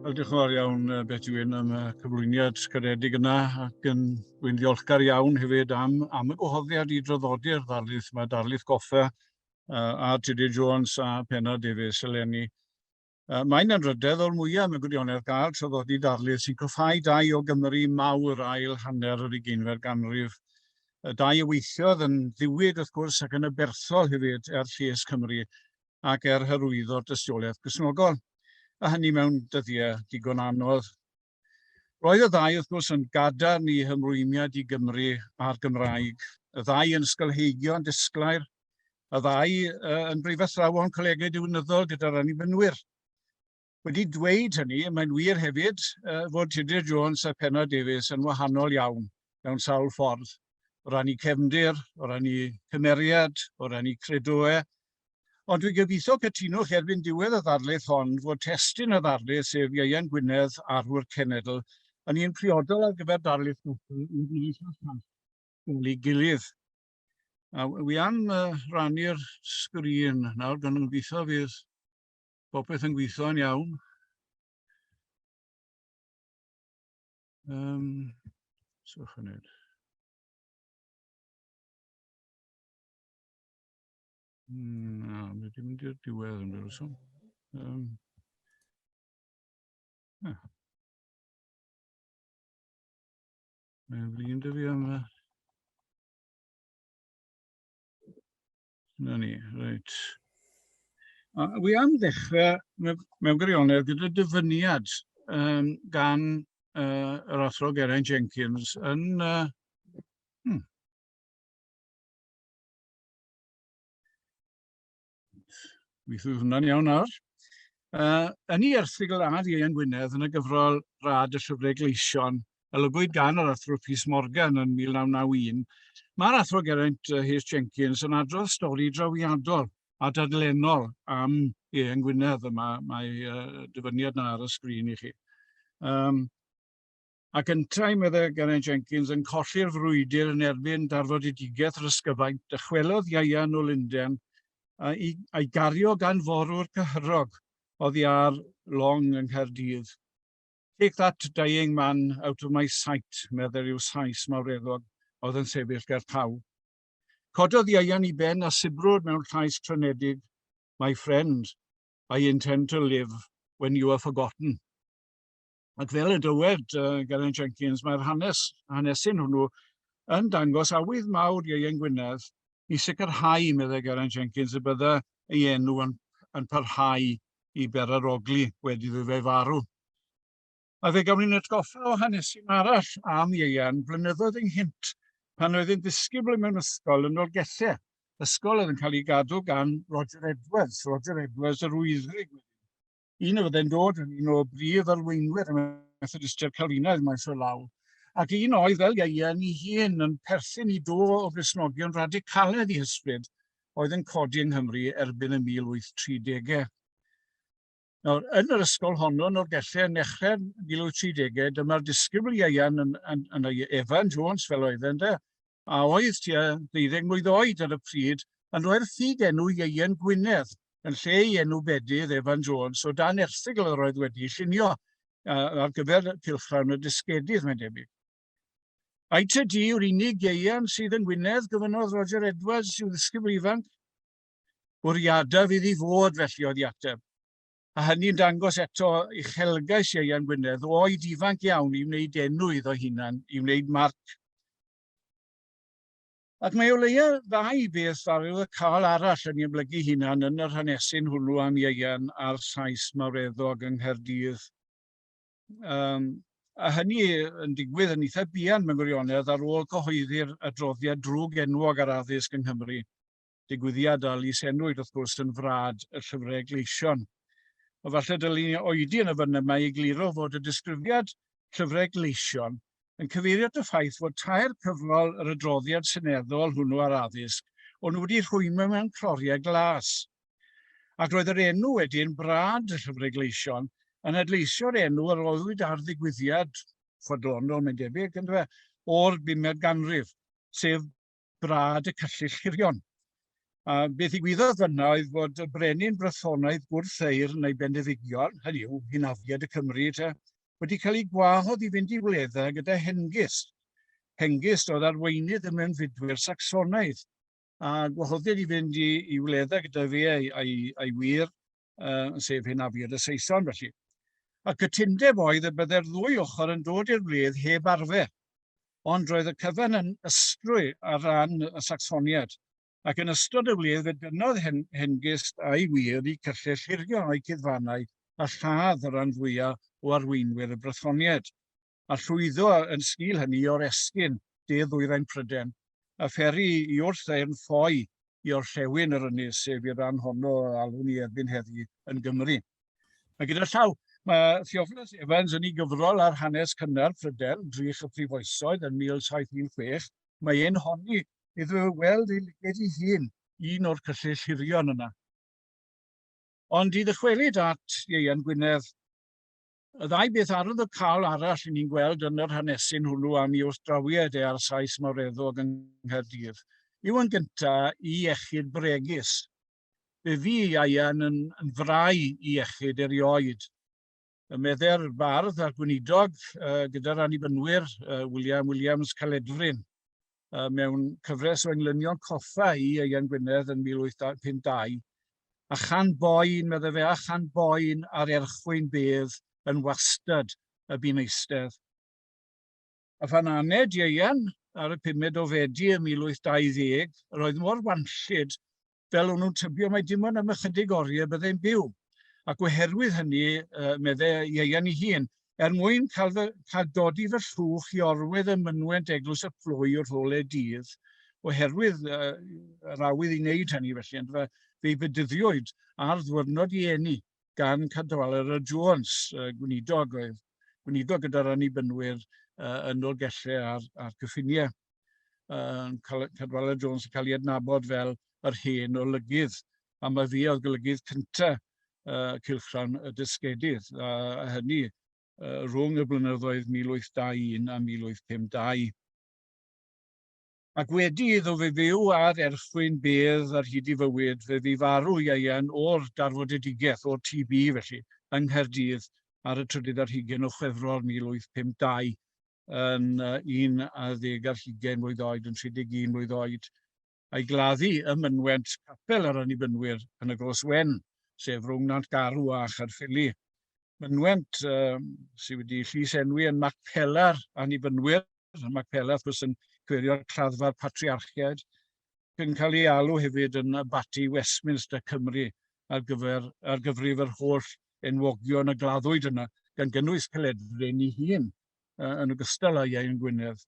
Wel, diolch yn fawr iawn, Betty Wyn, am y cyflwyniad caredig yna, ac yn, dwi'n ddiolchgar iawn hefyd am, am y gwahoddiad i draddodi'r ddarlith yma, darlith goffa a Tudur Jones a Penna Davies eleni. Mae'n anrhydedd o'r mwyaf mewn gwirionedd gael traddodi darlith sy'n coffáu dau o Gymry mawr ail hanner yr ugeinfed ganrif. Dau a weithiodd yn ddiwyd, wrth gwrs, ac yn aberthol hefyd er lles Cymru ac er hyrwyddo'r dystiolaeth Gristnogol, a hynny mewn dyddiau digon anodd. Roedd y ddau, wrth gwrs, yn gadarn i hymrwymiad i Gymru a'r Gymraeg, y ddau yn ysgolheigion disglair, y ddau yn brifathrawon colegau diwinyddol gyda'r Annibynwyr. Wedi dweud hynny, mae'n wir hefyd fod Tudur Jones a Penna Davies yn wahanol iawn mewn sawl ffordd, o ran eu cefndir, o ran eu cymeriad, o ran eu credoau. Ond dwi'n gobeithio cytunwch erbyn diwedd y ddarlith hon fod testun y ddarlith, sef Ieuan Gwynedd, Arwr Cenedl, yn un priodol ar gyfer darlith goffa i'r naill a'r llall fel ei gilydd. A wi am rannu'r sgrin nawr, gan gobeithio fydd popeth yn gweithio'n iawn. Um, so chynnydd. Na, mae wedi mynd i'r diwedd yn rhywbeth. Um, ah. Mae'n flin dy fi am y... Na ni, reit. A wi am ddechrau mewn gwirionedd gyda dyfyniad um, gan uh, yr athro Geraint Jenkins yn... Uh, hmm. Weithiau hwnna'n iawn nawr. Uh, yn ei erthygl ar Ieuan Gwynedd yn y gyfrol Rad y Llyfrau Gleision, olygwyd gan yr Athro Rhys Morgan yn 1991, mae'r Athro Geraint H. Jenkins yn adrodd stori drawiadol a dadlennol am Ieuan Gwynedd, y mae, mae uh, dyfyniad na ar y sgrin i chi. Um, ac yntau, meddai Geraint Jenkins, yn colli'r frwydr yn erbyn darfodedigaeth yr ysgyfaint, dychwelodd Ieuan o Lundain a'i, a'i gario gan forwr cyhyrog oddi ar long yng Nghaerdydd. Take that dying man out of my sight, meddai rhyw Sais mawreddog oedd yn sefyll ger taw. Cododd Ieuan i ben a sibrwd mewn llais crynedig, My friend, I intend to live when you are forgotten. Ac fel y dywed uh, Geraint Jenkins, mae'r hanes, hanesyn hwnnw yn dangos awydd mawr Ieuan Gwynedd i sicrhau, meddai Geraint Jenkins, y bydda ei enw yn, yn parhau i berarogli wedi iddo fe farw. A fe gawn ni'n atgoffa o hanesyn arall am Ieuan blynyddoedd ynghynt, pan oedd yn ddisgybl mewn ysgol yn Nolgellau, ysgol oedd yn cael ei gadw gan Roger Edwards, Roger Edwards yr Wyddrig wedyn. Un a fydde'n dod yn un o brif arweinwyr y Methodistiaid Calfinaidd maes o law, ac un oedd fel Ieuan ei hun yn perthyn i do o Gristnogion radicalaidd i hysbryd oedd yn codi yng Nghymru erbyn y 1830au. Nawr, yn yr ysgol honno, yn Nolgellau, yn nechrau'r 1830au, dyma'r disgybl ieuan yn, yn, yn, yn Evan Jones, fel oedd e'n de, a oedd tua 12 mlwydd oed ar y pryd, yn rhoi'r ffug enw Ieuan Gwynedd yn lle ei enw bedydd Evan Jones o dan erthygl yr oedd wedi'i llunio ar gyfer cylchgrawn y Dysgedydd, mae'n debyg. Ai ty di yw'r unig ieuan sydd yng Ngwynedd, gofynnodd Roger Edwards i'w ddisgybl ifanc. Bwriadaf iddi fod, felly oedd ei ateb. A hynny'n dangos eto uchelgais Ieuan Gwynedd o oed ifanc iawn i wneud enw iddo hunan, i wneud marc. Ac mae o leia ddau beth arwyddocaol arall yn ei ymlygu hunan yn yr hanesyn hwnnw am Ieuan a'r Sais mawreddog yng Nghaerdydd. Um, a hynny yn digwydd yn eitha buan mewn gwirionedd ar ôl cyhoeddi'r adroddiad drwg enwog ar addysg yng Nghymru, digwyddiad a lysenwyd wrth gwrs yn frad y llyfrau gleision. O falle dylwn ni oedi yn y fan yma i egluro fod y disgrifiad llyfrau gleision yn cyfeirio at y ffaith fod tair cyfrol yr adroddiad seneddol hwnnw ar addysg o'n nhw wedi rhwymo mewn cloriau glas. Ac roedd yr enw wedyn, Brad y Llyfrau Gleision, yn adleisio'r enw a roddwyd ar ddigwyddiad chwedlonol, mae'n debyg, yndyfe, o'r bumed ganrif, sef Brad y Cyllyll Hirion. A beth ddigwyddodd fyna oedd bod y brenin Brythonaidd Gwrtheyrn neu Bendefigion, hynny yw, hynafiaid y Cymry te, wedi cael ei gwahodd i fynd i wledda gyda Hengist. Hengist oedd arweinydd y mewnfudwyr Sacsonaidd, a gwahoddiad i fynd i, i wledda gyda fe a'i, a'i, a'i wir, uh, sef hynafiaid y Saeson felly. A cytundeb oedd y byddai'r ddwy ochr yn dod i'r wledd heb arfer, ond roedd y cyfan yn ystryw ar ran y Sacsoniaid, ac yn ystod y wledd fe dynnodd Hen Hengist a'i wir i cyllyll hirion o'u cuddfannau a lladd y rhan fwyaf o arweinwyr y Brythoniaid, a llwyddo yn sgil hynny i oresgyn de-ddwyrain Prydain, a pheri i wrth-ddaearn ffoi i orllewin yr ynys, sef i'r rhan honno a alwn ni erbyn heddi yn Gymru. Mae gyda llaw, mae Theophilus Evans yn ei gyfrol ar hanes cynnar Prydain, Drych y Prif Oesoedd, yn 1716, mae e'n honni iddo fe weld ei lyged ei hun, un o'r cyllyll hirion yna. Ond i ddychwelyd at Ieuan Gwynedd, y ddau beth arwyddocaol arall i ni'n gweld yn yr hanesyn hwnnw am ei wrthdrawiad e ar Sais mawreddog yng Nghaerdydd, yw yn gyntaf i iechyd bregus. Fe fu Ieuan yn, yn frau i iechyd erioed. Y medde'r bardd a'r gweinidog uh, gyda'r Annibynwyr, uh, William Williams Caledfryn, uh, mewn cyfres o englynion coffa i Ieuan Gwynedd yn 1852, a chan boen, medde fe, a chan boen ar erchwyn bedd yn wastad y bu'n eistedd. A phan aned Ieuan ar y pumed o Fedi ym 1820, yr oedd mor wanllyd fel o'n nhw'n tybio mai dim ond am ychydig oriau byddai'n byw. Ac oherwydd hynny, uh, meddai Ieuan ei hun, er mwyn cael, fy, cael dodi fy llwch i orwedd ym mynwent eglwys y plwy wrth ole dydd, oherwydd uh, yr awydd i wneud hynny felly, ond fe, fe'i bedyddiwyd ar ddwyrnod i eni gan Cadwaladr Jones, uh, gweinidog oedd gweinidog gyda'r Annibynwyr uh, yn Nolgellau a'r, a'r cyffiniau. Uh, Cadwaladr Jones yn cael ei adnabod fel yr hen olygydd, a mae fi oedd golygydd cyntaf uh, Cylchgrawn y Dysgedydd, a, a hynny uh, rhwng y blynyddoedd 1821 a 1852. Ac wedi iddo fe fyw ar erchwyn bedd ar hyd ei fywyd, fe fu farw Ieuan o'r darfodedigaeth, o'r TB felly, yng Nghaerdydd ar y trydydd ar hugain o Chwefror 1852, yn un a ddeg ar hugain mlwydd oed, yn 31 mlwydd oed, a'i gladdu ym mynwent Capel yr Annibynwyr yn y Gros Wen, sef rhwng Nantgarw a Chaerffili. Mynwent sydd wedi llys-enwi yn Macpella'r Annibynwyr, Macpella, wrth gwrs, yn cyfeirio at claddfa'r patriarchiaid, ac yn cael ei alw hefyd yn Abaty Westminster Cymru ar gyfer ar gyfrif yr holl enwogion y gladdwyd yna, gan gynnwys Celedfryn ei hun, yn ogystal â Ieuan Gwynedd,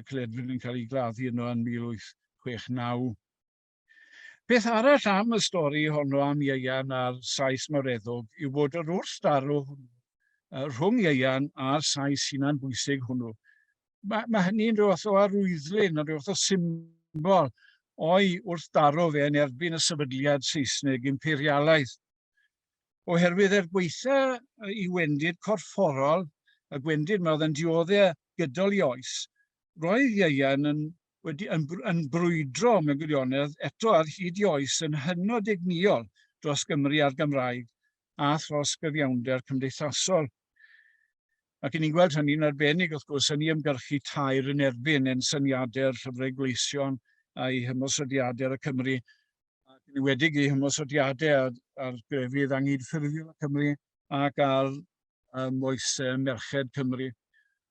Celedfryn yn cael ei gladdu yno yn 1869. Peth arall am y stori honno am Ieuan a'r Sais mawreddog yw bod yr wrthdaro rhwng Ieuan a'r Sais hunan bwysig hwnnw. Mae, mae hynny'n rhyw fath o arwyddlun, yn rhyw fath o symbol o'i wrthdaro fe yn erbyn y sefydliad Saesneg imperialaidd. Oherwydd er gweitha i wendid corfforol, y gwendid mae oedd yn dioddau gydol i oes, roedd Ieuan yn, wedi, yn, yn brwydro mewn gwirionedd eto ar hyd i oes yn hynod egnïol dros Gymru a'r Gymraeg a thros gyfiawnder cymdeithasol. Ac ni'n gweld hynny'n arbennig, wrth gwrs, yn ei ymgyrchu taer yn erbyn ensyniadau'r llyfrau gleision a'i hymosodiadau ar y Cymru, ac yn enwedig ei hymosodiadau ar, ar grefydd anghydffurfiol y Cymru ac ar um, moesau merched Cymru.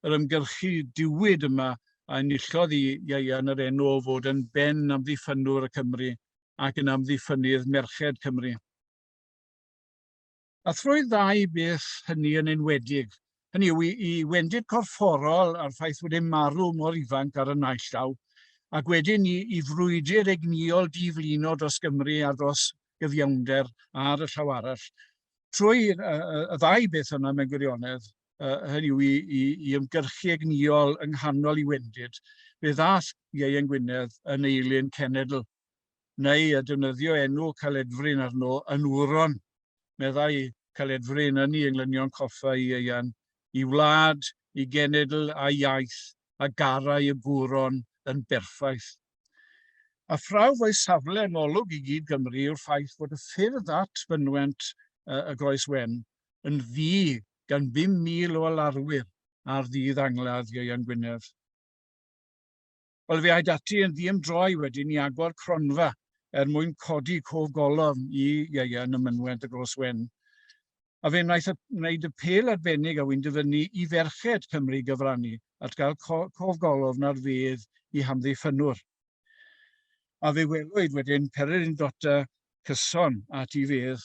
Yr ymgyrchu diwyd yma a enillodd i Ieuan yr enw o fod yn ben amddiffynnwr y Cymru ac yn amddiffynnydd merched Cymru. A thrwy ddau beth hynny yn enwedig, hynny yw i, i wendid corfforol a'r ffaith bod e'n marw mor ifanc ar y naill llaw, ac wedyn i, i frwydr egnïol diflino dros Gymru a dros gyfiawnder ar y llaw arall. Trwy y, y, y ddau beth yna mewn gwirionedd, uh, hynny yw i, i, i ymgyrchu egnïol yng nghanol i wendid, fe ddaeth Ieuan Gwynedd yn eilun cenedl neu a defnyddio enw Caledfryn arno yn wron, meddai Caledfryn yn ei englynion coffa i Ieuan, i wlad, i genedl a'i iaith, a garai y gwron yn berffaith. A phrawf o'i safle yng ngolwg i gyd Gymru yw'r ffaith fod y ffyrdd at fynwent y Groes Wen yn ddu gan 5,000 o alarwyr ar ddydd angladd Ieuan Gwynedd. Wel, fe aed ati yn ddiymdroi wedyn i agor cronfa er mwyn codi cof golofn i Ieuan ym mynwent y Groes Wen. A fe wnaeth wneud apêl arbennig a wy'n dyfynnu i ferched Cymru gyfrannu at gael cof golofn ar fedd i hamddiffynnwr. A fe welwyd wedyn pererindota cyson at ei fedd.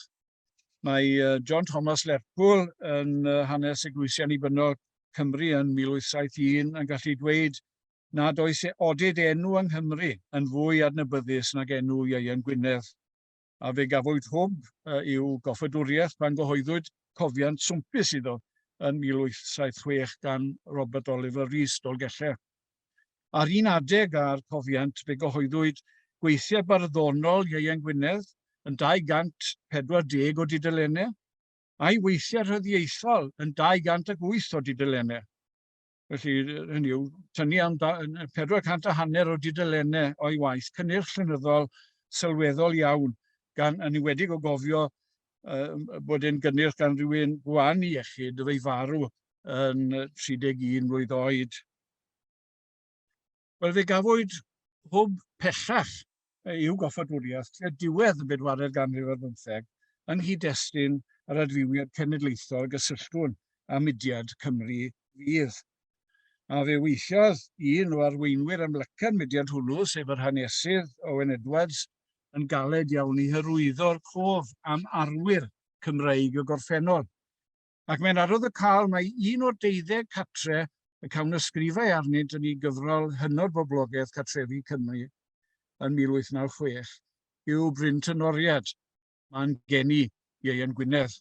Mae John Thomas Lerpwl yn hanes Eglwysi Annibynnol Cymru yn 1871 yn gallu dweud nad oes e odid enw yng Nghymru yn fwy adnabyddus nag enw Ieuan Gwynedd. A fe gafwyd hwb i'w goffadwriaeth pan gyhoeddwyd cofiant swmpus iddo yn 1876 gan Robert Oliver Rees, Dolgellau. Ar un adeg â'r cofiant fe gyhoeddwyd gweithiau barddonol Ieuan Gwynedd yn 240 o dudalennau, a'i weithiau rhyddieithol yn 208 o dudalennau. Felly, hynny yw, tynnu am 400 a hanner o dudalennau o'i waith, cynnyrch llenyddol sylweddol iawn, gan, yn enwedig o gofio bod e'n gynnyrch gan rhywun gwan i iechyd, fe'i farw yn 31 mlwydd oed. Wel, fe gafwyd hwb pellach i'w goffadwriaeth tua diwedd y bedwaredd ganrif ar bymtheg yng nghyd-destun yr adfywiad cenedlaethol gysylltwn â mudiad Cymru Fydd. A fe weithiodd un o arweinwyr amlyca'r mudiad hwnnw, sef yr hanesydd Owen Edwards, yn galed iawn i hyrwyddo'r cof am arwyr Cymreig y gorffennol. Ac mae'n arwyddocaol mai un o'r deuddeg cartre y cawn ysgrifau arnynt yn ei gyfrol hynod boblogaidd Cartrefi Cymru yn 1896 yw Bryn Tynoriad, man geni Ieuan Gwynedd.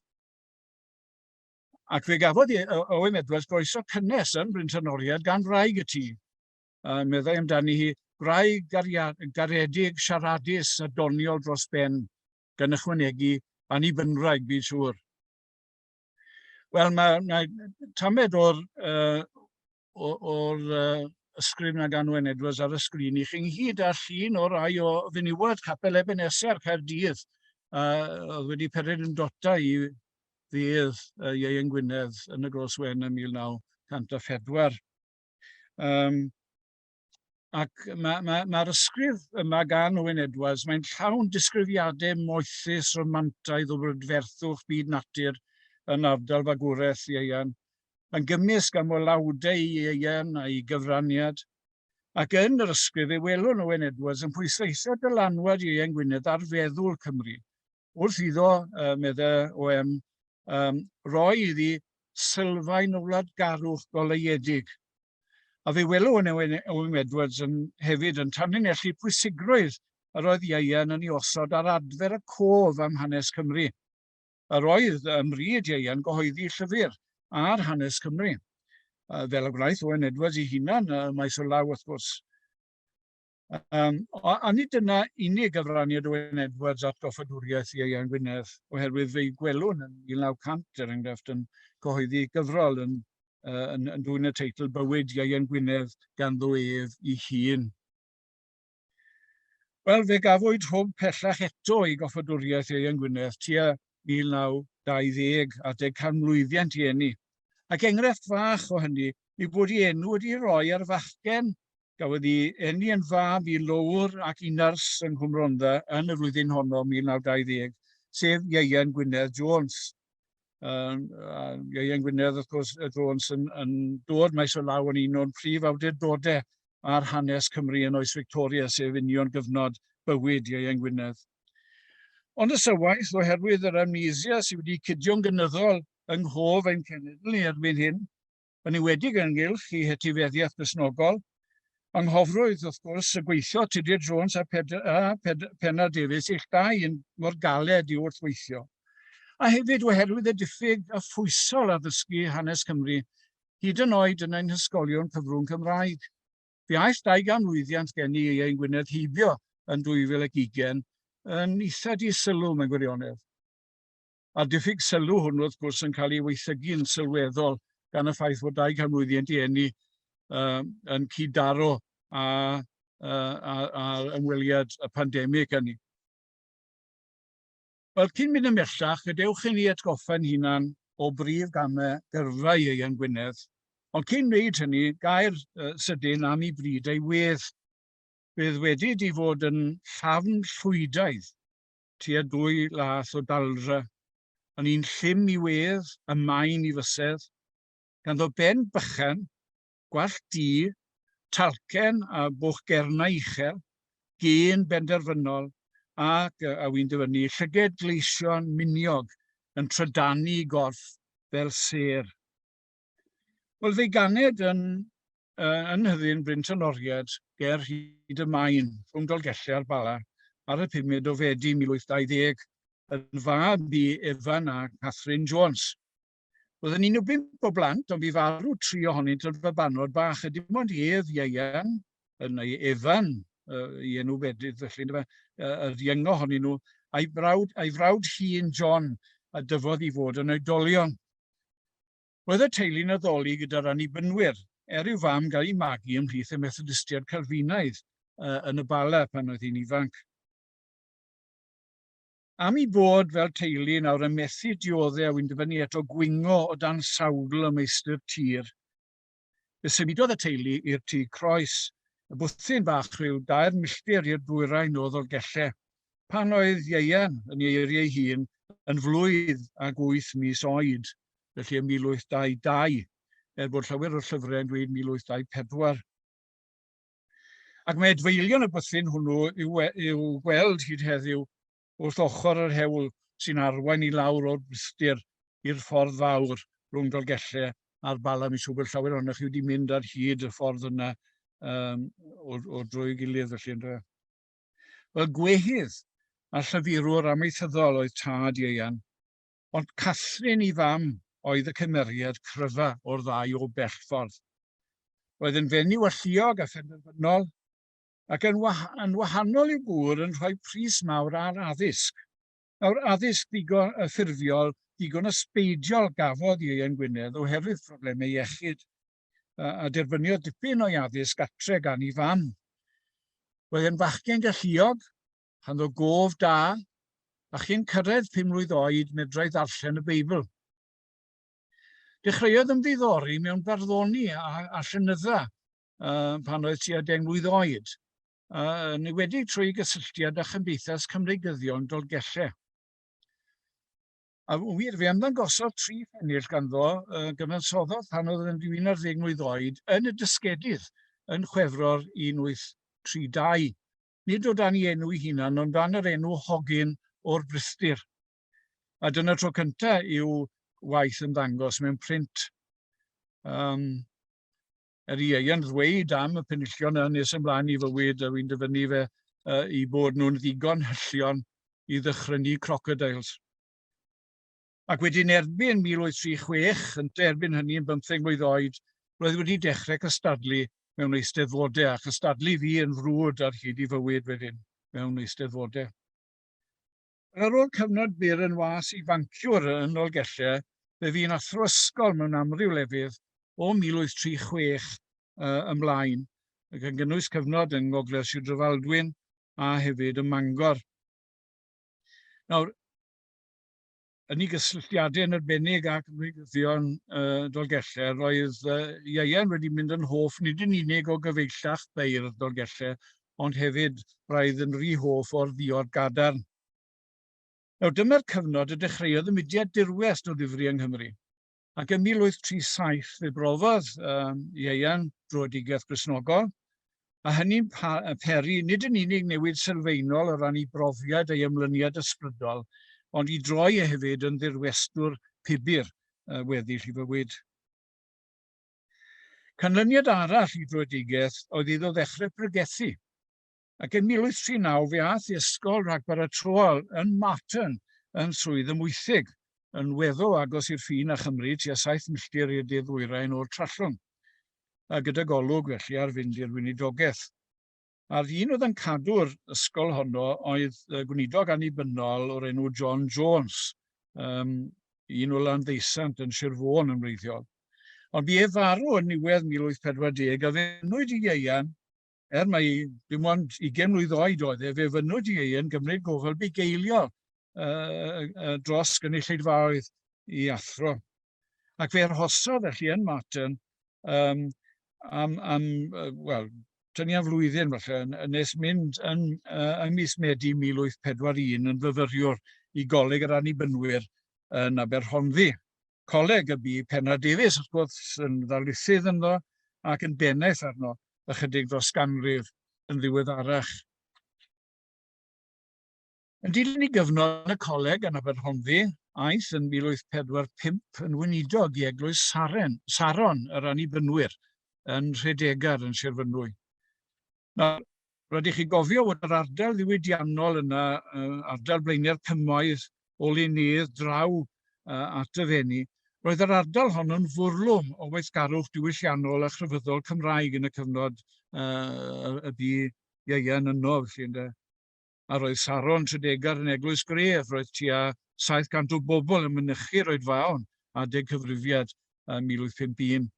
Ac fe gafodd Owen Edwards groeso cynnes yn Bryn Tynoriad gan wraig y tŷ. A meddai amdani hi, gwraig garedig, siaradus a doniol dros ben, gan ychwanegu, annibynwraig, bid siŵr. Wel, mae, mae tamed o'r, o'r ysgrif na gan Owen Edwards ar y sgrin i chi, ynghyd â llun o rai o fenywod Capel Ebeneser Caerdydd, oedd wedi pererindota i ddydd Ieuan Gwynedd yn y Gros Wen ym 1904. Um, Ac mae'r ma, ma, ysgrif yma gan Owen Edwards, mae'n llawn disgrifiadau moethus, romantaidd o brydferthwch byd natur yn ardal fagwraeth Ieuan, yn gymysg am olawdau i Ieuan a'i gyfraniad. Ac yn yr ysgrif fe welwn Owen Edwards yn pwysleisio dylanwad Ieuan Gwynedd ar feddwl Cymru, wrth iddo, medde OM, um, roi iddi sylfaen o wladgarwch goleuedig. A fe welwn Owen, Owen Edwards yn, hefyd yn tanlinellu pwysigrwydd yr oedd Ieuan yn ei osod ar adfer y cof am hanes Cymru. Yr oedd ym mryd Ieuan gyhoeddi llyfr ar hanes Cymru, fel y gwnaeth Owen Edwards ei hunan maes o law wrth gwrs. Um, a nid dyna unig gyfraniad Owen Edwards at goffadwriaeth Ieuan Gwynedd, oherwydd fe'i gwelwn yn 1900, er enghraifft, yn cyhoeddi gyfrol yn, yn, yn dwyn y teitl Bywyd Ieuan Gwynedd ganddo ef ei hun. Wel, fe gafwyd hwb pellach eto i goffadwriaeth Ieuan Gwynedd tua 1920, adeg canmlwyddiant i eni. Ac enghraifft fach o hynny yw bod ei enw wedi ei roi ar fachgen Gafodd ei eni yn fab i lowr ac i nyrs yng Nghwm Rhondda yn y flwyddyn honno, 1920, sef Ieuan Gwynedd Jones. Um, Ieuan Gwynedd, wrth gwrs, Jones yn, yn dod maes o law yn un o'n prif awdurdodau ar hanes Cymru yn oes Victoria, sef union gyfnod bywyd Ieuan Gwynedd. Ond y sywaith, oherwydd yr amnesia sydd wedi cudio'n gynyddol yng nghof ein cenedl ni erbyn hyn, yn enwedig ynghylch ei hetifeddiaeth Gristnogol, anghofrwydd, wrth gwrs, y gweithio Tudur Jones a, Ped a Ped Pennar Davies ill dau yn mor galed i wrthweithio. A hefyd oherwydd y diffyg a phwysol addysgu hanes Cymru, hyd yn oed yn ein hysgolion cyfrwng Cymraeg. Fe aeth 200 mlwyddiant gen i Ieuan Gwynedd heibio yn 2020 yn eitha di sylw mewn gwirionedd. A'r diffyg sylw hwnnw, wrth gwrs, yn cael ei waethygu'n sylweddol gan y ffaith fod dau ganmlwyddiant i eni uh, yn cyd-daro a a'r ymweliad y pandemig hynny. Wel, cyn mynd ymhellach, gadewch i ni atgoffa'n hunan o brif gamau gyrfa Ieuan Gwynedd. Ond cyn wneud hynny, gair sydyn am ei bryd a'i wedd. Bydd wedi di fod yn llafn llwydaidd, tua dwy lath o daldra, yn un llym i wedd a main i fysedd, ganddo ben bychan, gwallt du, talcen a bwch gernau uchel, gên benderfynol ac, a wy'n dyfynnu, llyged gleision miniog yn trydanu gorff fel sêr. Wel, fe'i ganed yn, yn Nhyddyn Bryn Tanoried ger Rhyd y Maen, rhwng Dolgellau a'r Bala, ar y 5 o Fedi 1820, yn fab i Evan a Catherine Jones. Roedd yn un o bump o blant, ond bu farw tri ohonynt yn fabanod bach, a dim ond ef, Ieuan, neu Evan, i enw bedydd felly, yndyfe, yr iengo ohonyn nhw, a'i brawd, a'i frawd hŷn John, a dyfodd i fod yn oedolion. Roedd y teulu'n addoli gyda'r Annibynwyr, er i'w fam gael ei magu ymhlith y Methodistiaid Calfinaidd yn y Bala pan oedd hi'n ifanc. Am eu bod fel teulu nawr yn methu diodde a wy'n dyfynnu eto gwingo o dan sawdl y meistr tir, fe symudodd y teulu i'r Tŷ Croes, y bwthyn bach rhyw dair milltir i'r dwyrain o Ddolgellau, pan oedd Ieuan, yn ei eiriau ei hun, yn flwydd ag wyth mis oed, felly ym 1822, er bod llawer o'r llyfrau yn dweud 1824. Ac mae adfeilion y bwthyn hwnnw i'w, i'w gweld hyd heddiw wrth ochr yr hewl sy'n arwain i lawr o'r Brithdir i'r ffordd fawr rhwng Dolgellau a'r Bala. Mi'n siŵr bod llawer ohonoch chi wedi mynd ar hyd y ffordd yna um, o, o drwy gilydd felly. Ynddo. Wel, gwehydd a llyfurwr amaethyddol oedd tad Ieuan, Ond Catherine i fam oedd y cymeriad cryfa o'r ddau o bell ffordd. Roedd yn fenyw alluog a phenderfynol, ac yn, wah yn wahanol i'w gŵr yn rhoi pris mawr ar addysg. Nawr, addysg ddigon y ffurfiol, digon ysbeidiol gafodd Ieuan Gwynedd oherwydd problemau iechyd, a, a derbyniodd dipyn o'i addysg atre gan ei fam. Roedd yn fachgen galluog, Chanddo gof da, a chyn cyrraedd 5 mlwydd oed medrai ddarllen y Beibl. Dechreuodd ymddiddori mewn barddoni a, a llenydda pan oedd tua 10 mlwydd oed, yn enwedig trwy gysylltiad â Chymdeithas Cymreigyddion Dolgellau. A wir, fe ymddangosodd tri phennill ganddo, gyfansoddodd pan oedd yn rhyw 11 mlwydd oed, yn y Dysgedydd yn Chwefror 1832. nid o dan ei enw ei hunan, ond dan yr enw Hogyn o'r Brithdir. A dyna tro cyntaf i'w waith ymddangos mewn print. Um, er i Ieuan ddweud am y penillion yna nes ymlaen i fywyd, a wy'n dyfynnu fe, uh, i bod nhw'n ddigon hyllion i ddychrynu crocodiles. Ac wedyn erbyn 1836, ynte erbyn hynny yn bymtheg mlwydd oed, roedd wedi dechrau cystadlu mewn eisteddfodau, a chystadlu fi yn frwd ar hyd i fywyd wedyn mewn eisteddfodau. Ar ôl cyfnod byr yn was i fanciwr yn Nolgellau, fe fu'n athro ysgol mewn amryw lefydd o 1836 uh, ymlaen, ac yn gynnwys cyfnod yng Ngogledd Sir Drefaldwyn a hefyd ym Mangor. Nawr, yn ei gysylltiadau yn arbennig â Cymreigyddion uh, Dolgellau, roedd uh, Ieuan wedi mynd yn hoff nid yn unig o gyfeillach beirdd Dolgellau, ond hefyd braidd yn rhy hoff o'r ddiod gadarn. Nawr, dyma'r cyfnod y dechreuodd y mudiad dirwest o ddifri yng Nghymru. Ac ym 1837 fe brofodd um, Ieuan dröedigaeth Gristnogol, a hynny'n peri nid yn unig newid sylfaenol o ran ei brofiad a'i ymlyniad ysbrydol, ond i droi e hefyd yn ddirwestwr pibur uh, weddill i fywyd. Canlyniad arall i dröedigaeth oedd iddo ddechrau pregethu, ac yn 1839 fe aeth i ysgol ragbaratool yn Marton yn Swydd y Mwythig, yn weddol agos i'r ffin â Chymru, tua saith milltir i'r de-ddwyrain o'r Trallwng, a gyda golwg felly ar fynd i'r weinidogaeth. A'r un oedd yn cadw'r ysgol honno oedd gweinidog annibynnol o'r enw John Jones, um, un o Landdeusant yn Sir Fôn yn wreiddiol. Ond bu ef farw yn niwedd 1840 a fe enwyd i Ieuan Er mai dim ond 20 mlwydd oed oedd e, fe fynnwyd i Ieuan gymryd gofal bugeiliol dros gynulleidfaoedd i athro. Ac fe arhosodd felly yn Marton um, am, am wel, tynnu am flwyddyn falle, yn nes mynd yn, ym mis Medi 1841 yn fyfyriwr i Goleg yr Annibynwyr yn Aberhonddu. Coleg y bu Pennar Davies, wrth gwrs, yn ddarlithydd ynddo ac yn bennaeth arno ychydig dros ganrif yn ddiweddarach. Yn dilyn ei gyfnod yn y coleg yn Aberhonddu, aeth yn 1845 yn weinidog i eglwys Saren, Saron yr Annibynwyr yn Nhredegar yn Sir Fynwy. Nawr, rydych chi gofio fod yr ardal ddiwydiannol yna, ardal Blaenau'r Cymoedd, o Lunydd draw at y Fenni, roedd yr ardal hon yn fwrlwm o weithgarwch diwylliannol a chrefyddol Cymraeg yn y cyfnod y bu Ieuan yno, felly, ynde. A roedd Saron Tredegar yn eglwys gref, roedd tua 700 o bobl yn mynychu'r oedfaon adeg cyfrifiad 1851.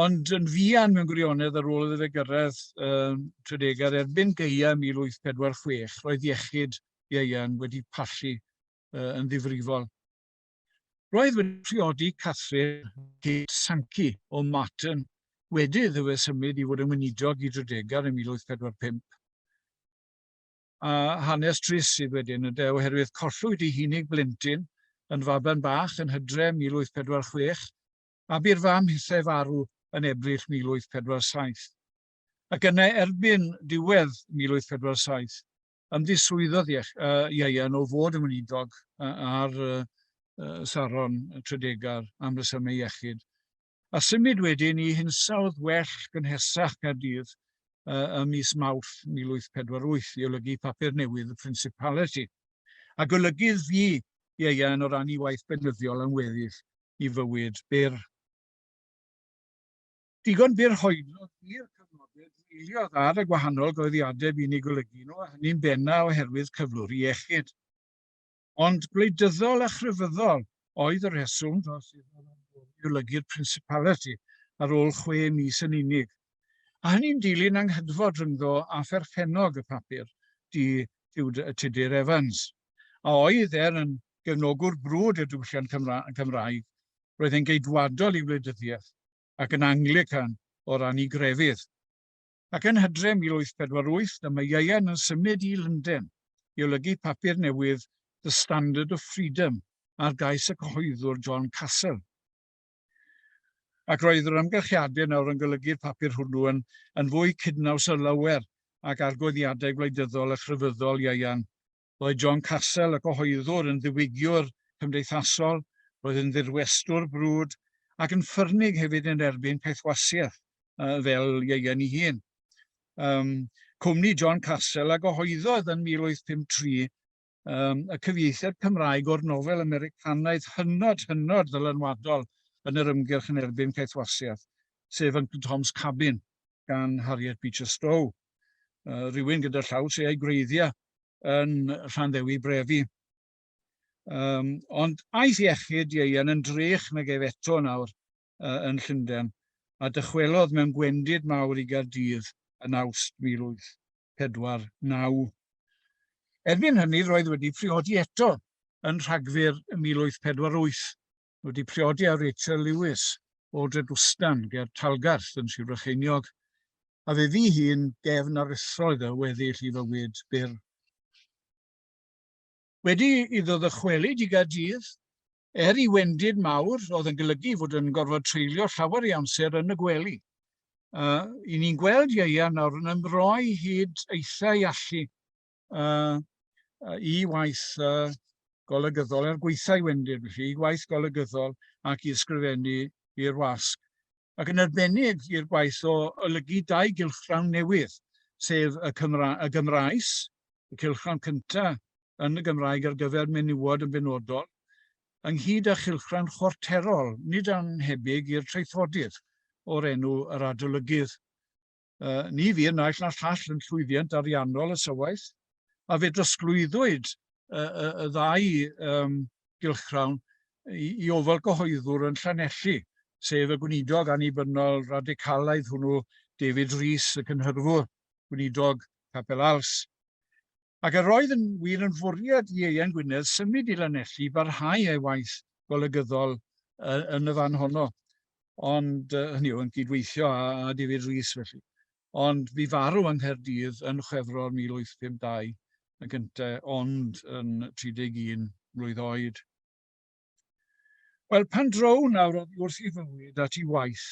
Ond yn fuan mewn gwirionedd ar ôl iddo fe gyrraedd Tredegar erbyn gaea 1846, roedd iechyd Ieuan wedi pallu yn ddifrifol. Roedd wedi priodi Catherine Kate Sankey o Marton wedi iddo fe symud i fod yn weinidog i Dredegar yn 1845. A hanes trist sydd wedyn, ynde, oherwydd collwyd ei hunig blentyn yn faban bach yn Hydre 1846, a bu'r fam hithau farw yn Ebrill 1847. Ac yna erbyn diwedd 1847, Ymddiswyddodd Ieuan o fod yn weinidog ar Saron Tredegar am resymau iechyd, a symud wedyn i hinsawdd well gynhesach Caerdydd ym mis Mawrth 1848 i olygu papur newydd y Principality. A golygydd fu Ieuan o ran ei waith beunyddiol am weddill ei fywyd byr. Digon byr hoelog i'r cyfnodau dreuliodd ar y gwahanol gyhoeddiadau bu'n eu golygu nhw, a hynny'n benna oherwydd cyflwr iechyd. Ond gwleidyddol a chrefyddol oedd y rheswm dros iddo i olygu'r Principality ar ôl 6 mis yn unig, a hynny'n dilyn anghydfod rhyngddo â pherchennog y papur, D. Tudur Evans, a oedd, er yn gefnogwr brwd i'r diwylliant Cymraeg, roedd e'n geidwadol i wleidyddiaeth ac yn Anglican o ran ei grefydd. Ac yn Hydref 1848, dyma Ieuan yn symud i Lundain i olygu papur newydd The Standard of Freedom ar gais y cyhoeddwr John Castle. Ac roedd yr amgylchiadau nawr yn golygu'r papur hwnnw yn, yn fwy cydnaws o lawer ag argoeddiadau gwleidyddol a chrefyddol Ieuan. Roedd John Cassell, y cyhoeddwr, yn ddiwygiwr cymdeithasol, roedd yn ddirwestwr brwd ac yn ffyrnig hefyd yn erbyn caethwasiaeth fel Ieuan ei hun. Um, cwmni John Cassell a gyhoeddodd yn 1853 um, y cyfieithiad Cymraeg o'r nofel Americanaidd hynod, hynod ddylanwadol yn yr ymgyrch yn erbyn caethwasiaeth, sef Uncle Tom's Cabin gan Harriet Beecher Stowe. Rhywun gyda llaw sy a'i gwreiddiau yn Llanddewi Brefi. Um, ond aeth iechyd Ieuan yn drech nag ef eto nawr yn Llundain, a dychwelodd mewn gwendid mawr i Gaerdydd yn Awst 1849. Erbyn hynny roedd wedi priodi eto yn Rhagfyr 1848, wedi priodi â Rachel Lewis o Dredwstan ger Talgarth yn Sir Frycheiniog, a fe fu hi'n gefn aruthrol iddo weddill i fywyd byr. Wedi iddo ddychwelyd i Gaerdydd, er i wendid mawr oedd yn golygu fod yn gorfod treulio llawer i amser yn y gwely, i ni'n gweld Ieuan nawr yn ymroi hyd eitha ei allu i waith golygyddol, er gwaetha'i wendid felly, i waith golygyddol ac i ysgrifennu i'r wasg. Ac yn arbennig i'r gwaith o olygu dau gylchgrawn newydd, sef y, Cymra y Gymraes, y cylchgrawn cyntaf yn y Gymraeg ar gyfer menywod yn benodol, ynghyd â chylchgrawn chwarterol, nid annhebyg i'r Traethodydd, o'r enw Yr Adolygydd. Ni fu'r naill na'r llall yn llwyddiant ariannol y sywaith, a fe drosglwyddwyd y, y, y ddau um, gylchgrawn i, i ofal gyhoeddwr yn Llanelli, sef y gweinidog annibynnol radicalaidd hwnnw David Rees, y cynhyrfwr, gweinidog Capel Als. Ac yr oedd yn wir yn fwriad i Ieuan Gwynedd symud i Lanelli i barhau ei waith golygyddol yn y fan honno. Ond, hynny yw, yn cydweithio â David Rees felly. Ond bu farw yng Nghaerdydd yn Chwefror 1852 yn gyntaf, ond yn 31 mlwydd oed. Wel, pan drown nawr oddi wrth ei fywyd at ei waith,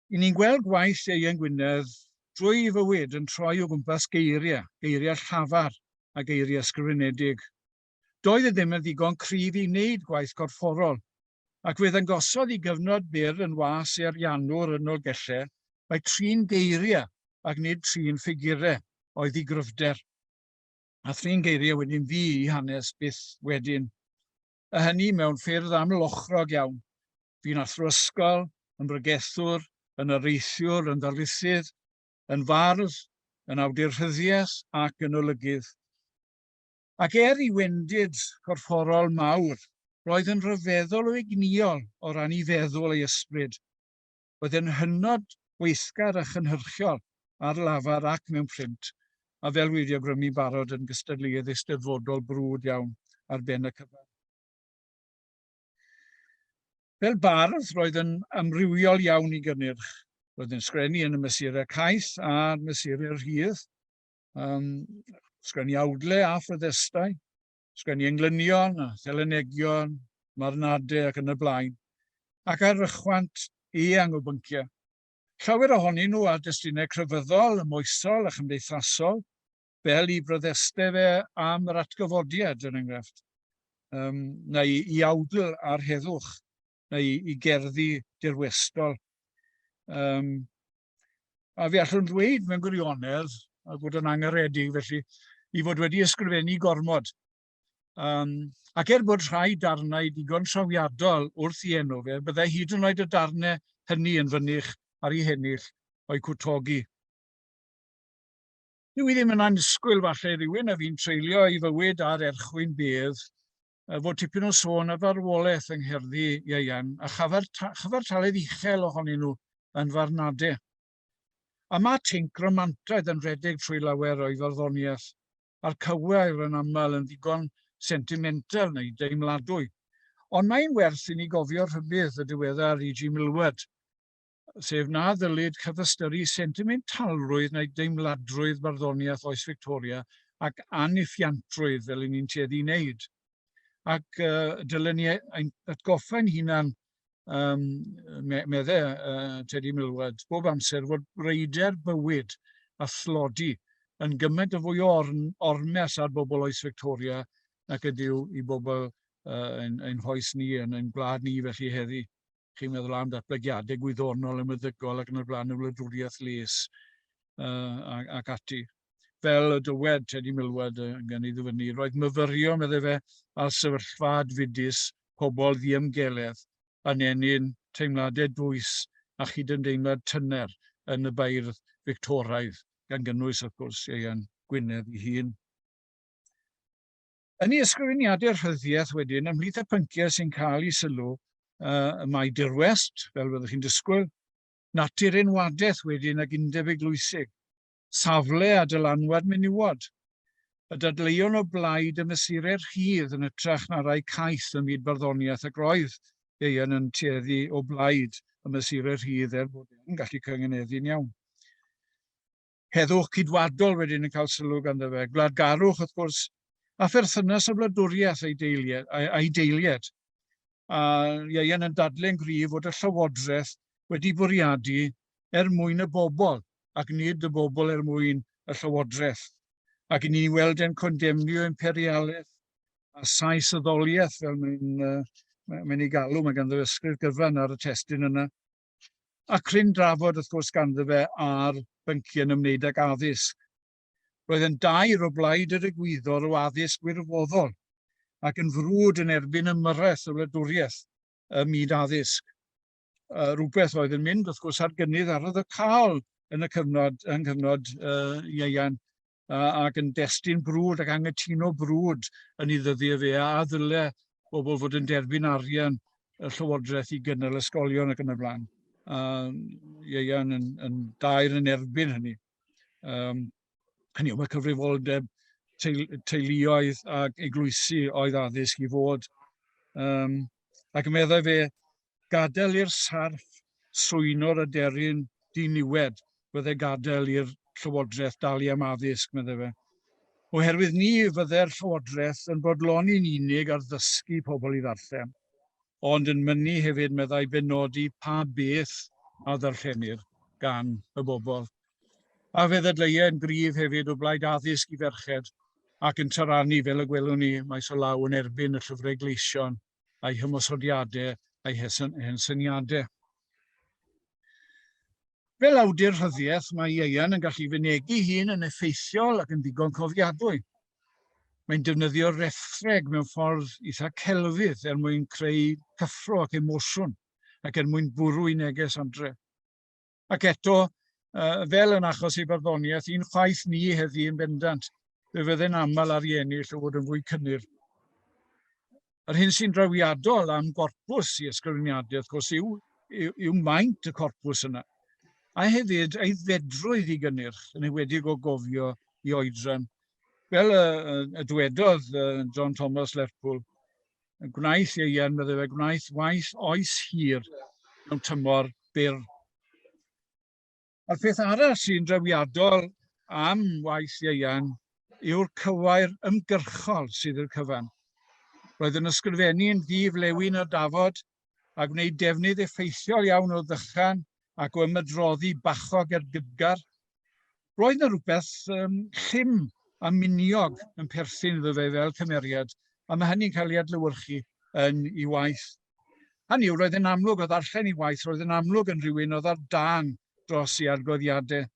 i ni'n gweld gwaith Ieuan Gwynedd drwy ei fywyd yn troi o gwmpas geiriau, geiriau llafar a geiriau ysgrifenedig. Doedd e ddim yn ddigon cryf i wneud gwaith corfforol, ac fe ddangosodd i gyfnod byr yn was i ariannwr yn Nolgellau mai trin geiriau ac nid trin ffigurau oedd ei gryfder. A thrin geiriau wedyn fu i hanes byth wedyn. A hynny mewn ffyrdd amlochrog iawn. Bu'n athro ysgol, yn bregethwr, yn areithiwr, yn ddarlithydd, yn fardd, yn awdur rhyddiaith ac yn olygydd. Ac er i wendid corfforol mawr, roedd yn rhyfeddol o egnïol o ran ei feddwl a'i ysbryd. Roedd yn hynod weithgar a chynhyrchiol ar lafar ac mewn print, a fel wedi awgrymu'n barod yn gystadleuaeth eisteddfodol brwd iawn ar ben y cyfan. Fel bardd, roedd yn amrywiol iawn i gynnyrch. Roedd yn sgrennu yn y mesurau caeth a'r mesurau rhydd, sgrennu awdle a phryddestau, sgrennu englynion a thelynegion, marnadau ac yn y blaen, ac ar rychwant eang o bynciau. Llawer ohonyn nhw ar destunau crefyddol, moesol a chymdeithasol, fel i bryddestau fe am yr atgyfodiad, er enghraifft, neu i awdl ar heddwch, neu i gerddi dirwestol. A fe allwn ddweud mewn gwirionedd, a bod yn angaredig felly, i fod wedi ysgrifennu gormod. Ac er bod rhai darnau digon trawiadol wrth i enw fe, byddai hyd yn oed y darnau hynny yn fynych ar eu hennill o'u cwtogi. Dyw i ddim yn annisgwyl falle i rywun a fi'n treulio ei fywyd ar erchwyn bedd fod tipyn o sôn ar farwolaeth yng ngherddi Ieuan a chyfartaledd uchel ohonyn nhw yn farnadau. A mae tinc romantaidd yn rhedeg trwy lawer o'i farddoniaeth, a'r cywair yn aml yn ddigon sentimental neu deimladwy. Ond mae'n werth i ni gofio rhybudd y diweddar E.G. Millward, sef na ddylid cyfystyru sentimentalrwydd neu deimladrwydd barddoniaeth oes Victoria ac aniffiantrwydd fel 'y ni'n tueddu i wneud. Ac dylen ni ein atgoffa'n hunan, medde Teddy Millward, bob amser fod breuder bywyd a thlodi yn gymaint o fwy o ormes ar bobl oes Victoria nac ydyw i bobl ein, ein hoes ni, yn ein gwlad ni felly heddi. Chi'n meddwl am datblygiadau gwyddonol a meddygol ac yn y blaen, y wladwriaeth les ac ati. Fel y dywed Teddy Millward gan ei ddyfynnu, roedd myfyrio, meddai fe, ar sefyllfa adfydus pobl ddiymgeledd yn ennyn teimladau dwys a chydymdeimlad tyner yn y beirdd Fictoraidd, gan gynnwys, wrth gwrs, Ieuan Gwynedd ei hun. Yn ei ysgrifeniadau rhyddiaith wedyn, ymhlith y pynciau sy'n cael eu sylw, mae dirwest, fel fyddwch chi'n disgwyl, natur enwadaeth wedyn ag undeb eglwysig, safle a dylanwad menywod, y dadleuon o blaid y mesurau rhydd yn hytrach na rai caeth ym myd barddoniaeth ac roedd Ieuan yn tueddu o blaid y mesurau rhydd er bod e'n gallu cyngeneddu'n iawn. Heddwch cydwadol wedyn yn cael sylw ganddo fe, gwladgarwch wrth gwrs, a pherthynas y wladwriaeth a'i deiliad. A'i deiliad. A Ieuan yn dadlau'n gryf fod y llywodraeth wedi bwriadu er mwyn y bobl ac nid y bobl er mwyn y llywodraeth. Ac i ni weld e'n condemnio imperialaeth a Saisyddoliaeth fel mae'n mae'n ei galw, mae ganddo ysgrif gyfan ar y testun yna. A cryn drafod, wrth gwrs, ganddo fe ar bynciau yn ymwneud ag addysg. Roedd yn daer o blaid yr egwyddor o addysg wirfoddol ac yn frwd yn erbyn ymyrraeth y wladwriaeth ym myd addysg. Rhywbeth oedd yn mynd, wrth gwrs, ar gynnydd arwyddocaol yn y cyfnod, yng nghyfnod Ieuan ac yn destun brwd ac anghytuno brwd yn ei ddyddiau fe, a ddyle bobl fod yn derbyn arian y llywodraeth i gynnal ysgolion ac yn y blaen. A Ieuan yn, yn dair yn erbyn hynny. Um, hynny yw, mae cyfrifoldeb teuluoedd ac eglwysi oedd addysg i fod. Um, ac yn meddai fe, gadael i'r sarff swyno'r aderyn diniwed fydde gadael i'r llywodraeth dalu am addysg, meddai fe. Oherwydd ni fydde'r llywodraeth yn bodloni'n unig ar ddysgu pobl i ddarllen, ond yn mynnu hefyd, meddai, benodi pa beth a ddarllenir gan y bobl. A fe ddadleuai'n gryf hefyd o blaid addysg i ferched ac yn taranu, fel y gwelwn ni maes o law, yn erbyn y llyfrau gleision a'i hymosodiadau a'i hensyniadau. Fel awdur rhyddiaeth, mae Ieuan yn gallu fynegi hun yn effeithiol ac yn ddigon cofiadwy. Mae'n defnyddio rethreg mewn ffordd eitha celfydd er mwyn creu cyffro ac emosiwn ac er mwyn bwrw i neges adre. Ac eto, fel yn achos ei barddoniaeth, un chwaith ni heddi yn bendant, fe fydde'n aml ar ei ennill o fod yn fwy cynnil. Yr hyn sy'n drawiadol am gorpws i ysgrifeniadau, wrth gwrs, yw, yw, yw maint y corpws yna, a hefyd ei fedrwydd i gynnyrch, yn enwedig o gofio i oedran. Fel y, y, y dwedodd John Thomas Lerpwl, gwnaeth Ieuan, meddai fe, gwnaeth waith oes hir mewn tymor byr. A'r peth arall sy'n drawiadol am waith Ieuan yw'r cywair ymgyrchol sydd i'r cyfan. Roedd yn ysgrifennu'n ddi-flewyn ar dafod a gwneud defnydd effeithiol iawn o ddychan ac o ymadroddi bachog ergydgar. Roedd yna rhywbeth um, llym a miniog yn perthyn iddo fe fel cymeriad, a mae hynny'n cael ei adlewyrchu yn ei waith. Hynny yw, roedd yn amlwg o ddarllen ei waith, roedd yn amlwg yn rhywun oedd ar dân dros ei arglwyddiadau.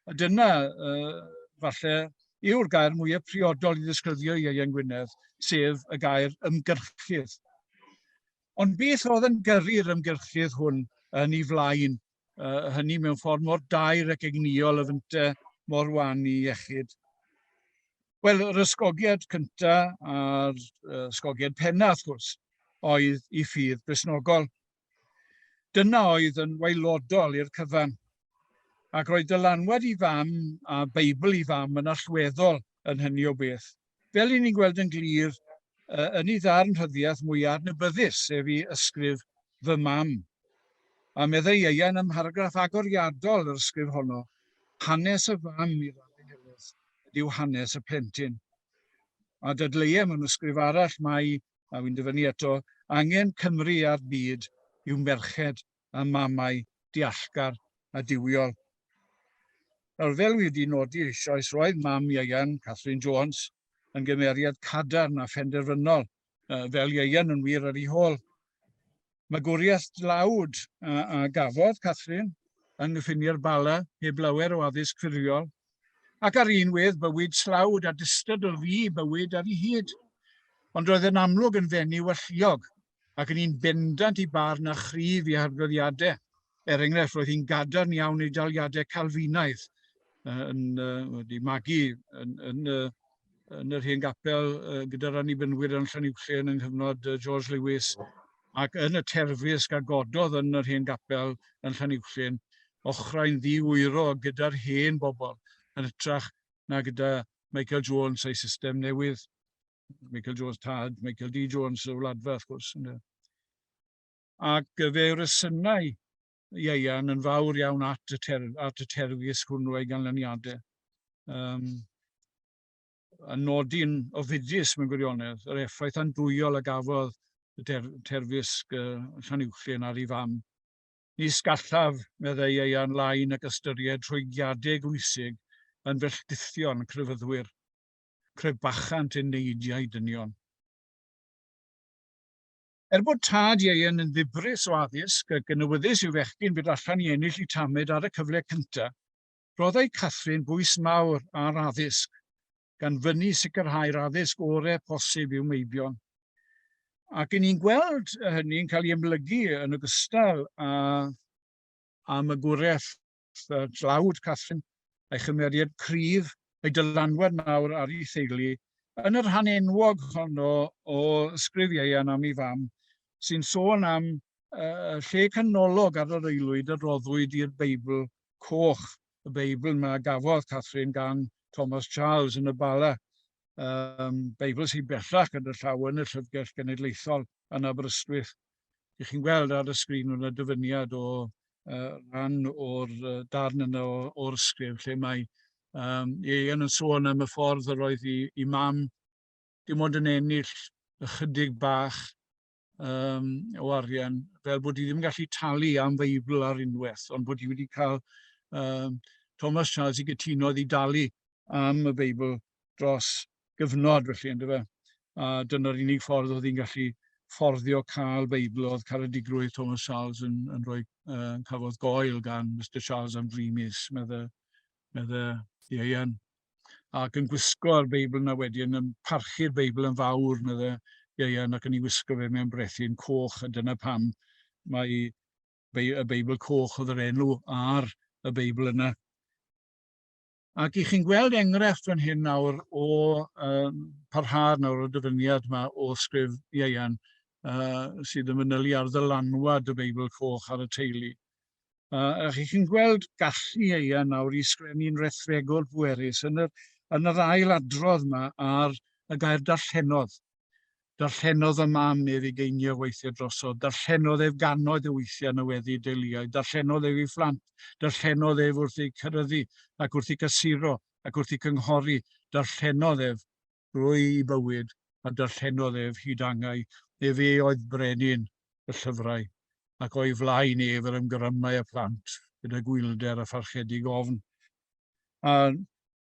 A dyna, uh, falle, yw'r gair mwyaf priodol i ddisgrifio Ieuan Gwynedd, sef y gair ymgyrchydd. Ond beth oedd yn gyrru'r ymgyrchydd hwn yn ei flaen, uh, hynny mewn ffordd mor dair ac egnïol y fynte mor wan i iechyd? Wel, yr ysgogiad cyntaf a'r ysgogiad penna, wrth gwrs, oedd i ffydd Gristnogol. Dyna oedd yn waelodol i'r cyfan. Ac roedd dylanwad i fam a Beibl i fam yn allweddol yn hynny o beth. Fel i ni'n gweld yn glir yn ei ddarn rhyddiaeth mwyaf adnabyddus, sef i ysgrif Fy Mam. A meddai Ieuan ym mharagraff agoriadol yr ysgrif honno, hanes y fam i raddau helaeth ydyw hanes y plentyn. A dadleia mewn ysgrif arall mai a wy'n dyfynnu eto, angen Cymru a'r byd yw merched a mamau deallgar a duwiol. Nawr, fel wi wedi nodi eisoes, roedd mam Ieuan, Catherine Jones, yn gymeriad cadarn a phenderfynol, fel Ieuan yn wir ar ei hôl. Magwriaeth dlawd a, a gafodd Catherine yng nghyffiniau'r Bala heb lawer o addysg ffurfiol, ac ar un wedd bywyd tlawd a distadl fu bywyd ar ei hyd. Ond roedd yn amlwg yn fenyw alluog ac yn un bendant i barn a chryf i harglwyddiadau. Er enghraifft, roedd hi'n gadarn iawn ei daliadau Calfinaidd yn, wedi magu yn, yn, yn yr hen gapel gyda'r Annibynwyr yn Llanuwchllyn yng nghyfnod George Lewis ac yn y terfysg a gododd yn yr hen gapel yn Llanuwchllyn, ochrau'n ddi-wyro gyda'r hen bobl yn hytrach na gyda Michael Jones a'i system newydd. Michael Jones tad, Michael D Jones y Wladfa, wrth gwrs. Ynddo. Ac fe yw'r resymau Ieuan yn fawr iawn at y, ter, at y terfysg hwnnw a'i ganlyniadau. Um, a nodi'n ofidus mewn gwirionedd yr effaith andwyol a gafodd y ter, terfysg uh, Llanuwchllyn ar ei fam. Nis gallaf, meddai Ieuan, lai nag ystyried rhwygiadau eglwysig yn felldithion crefyddwyr, crebachant eneidiau dynion. Er bod tad Ieuan yn ddifrys o addysg ac yn awyddus i'w fechgyn fynd allan i ennill eu tamed ar y cyfle cyntaf, rhoddai Catherine bwys mawr ar addysg, gan fynnu sicrhau'r addysg orau posib i'w meibion. Ac 'yn ni'n gweld hynny'n cael ei amlygu yn ogystal â, â magwraeth dlawd Catherine, a'i chymeriad cryf, ei dylanwad mawr ar ei theulu, yn y rhan enwog honno o ysgrif Ieuan am ei fam, sy'n sôn am Y lle canolog ar yr aelwyd a roddwyd i'r Beibl coch, y Beibl yma gafodd Catherine gan Thomas Charles yn y Bala, Beibl sy'n bellach gyda llaw yn y Llyfrgell Genedlaethol yn Aberystwyth. Ych chi'n gweld ar y sgrin hwnna dyfyniad o rhan o'r darn yna o'r ysgrif lle mae Ieuan yn sôn am y ffordd yr oedd i, i mam dim ond yn ennill ychydig bach o arian, fel bod hi ddim yn gallu talu am Feibl ar unwaith, ond bod hi wedi cael Thomas Charles i gytuno iddi dalu am y Beibl dros gyfnod, felly, ynddo fe. A dyna'r unig ffordd oedd hi'n gallu fforddio cael Beibl, oedd caredigrwydd Thomas Charles yn, yn rhoi, cafodd goel gan Mr Charles am dri mis, medde, medde Ieuan. Ac yn gwisgo'r Beibl yna wedyn, yn parchu'r Beibl yn fawr, medde Ieuan, ac yn ei wisgo fe mewn brethyn coch, a dyna pam mae y Beibl coch oedd yr enw ar y Beibl yna. Ac i chi'n gweld enghraifft fan hyn nawr o parhad nawr o dyfyniad yma o sgrif Ieuan, sydd yn manylu ar ddylanwad y Beibl coch ar y teulu. A chi'n gweld gallu Ieuan nawr i sgrennu'n rethregol bwerus yn yr, yn yr ail adrodd yma ar y gair darllenodd. Darllenodd y mam ef ugeinio weithiau drosodd, darllenodd ef gannoedd o weithiau yn y weddi deuluoedd, darllenodd ef ei phlant, darllenodd ef wrth eu ceryddu ac wrth eu cysuro ac wrth eu cynghori, darllenodd ef drwy ei bywyd a darllenodd ef hyd angau, efe oedd brenin y llyfrau, ac o'i flaen ef yr ymgrymai y plant gyda gwylder a pharchedig ofn. A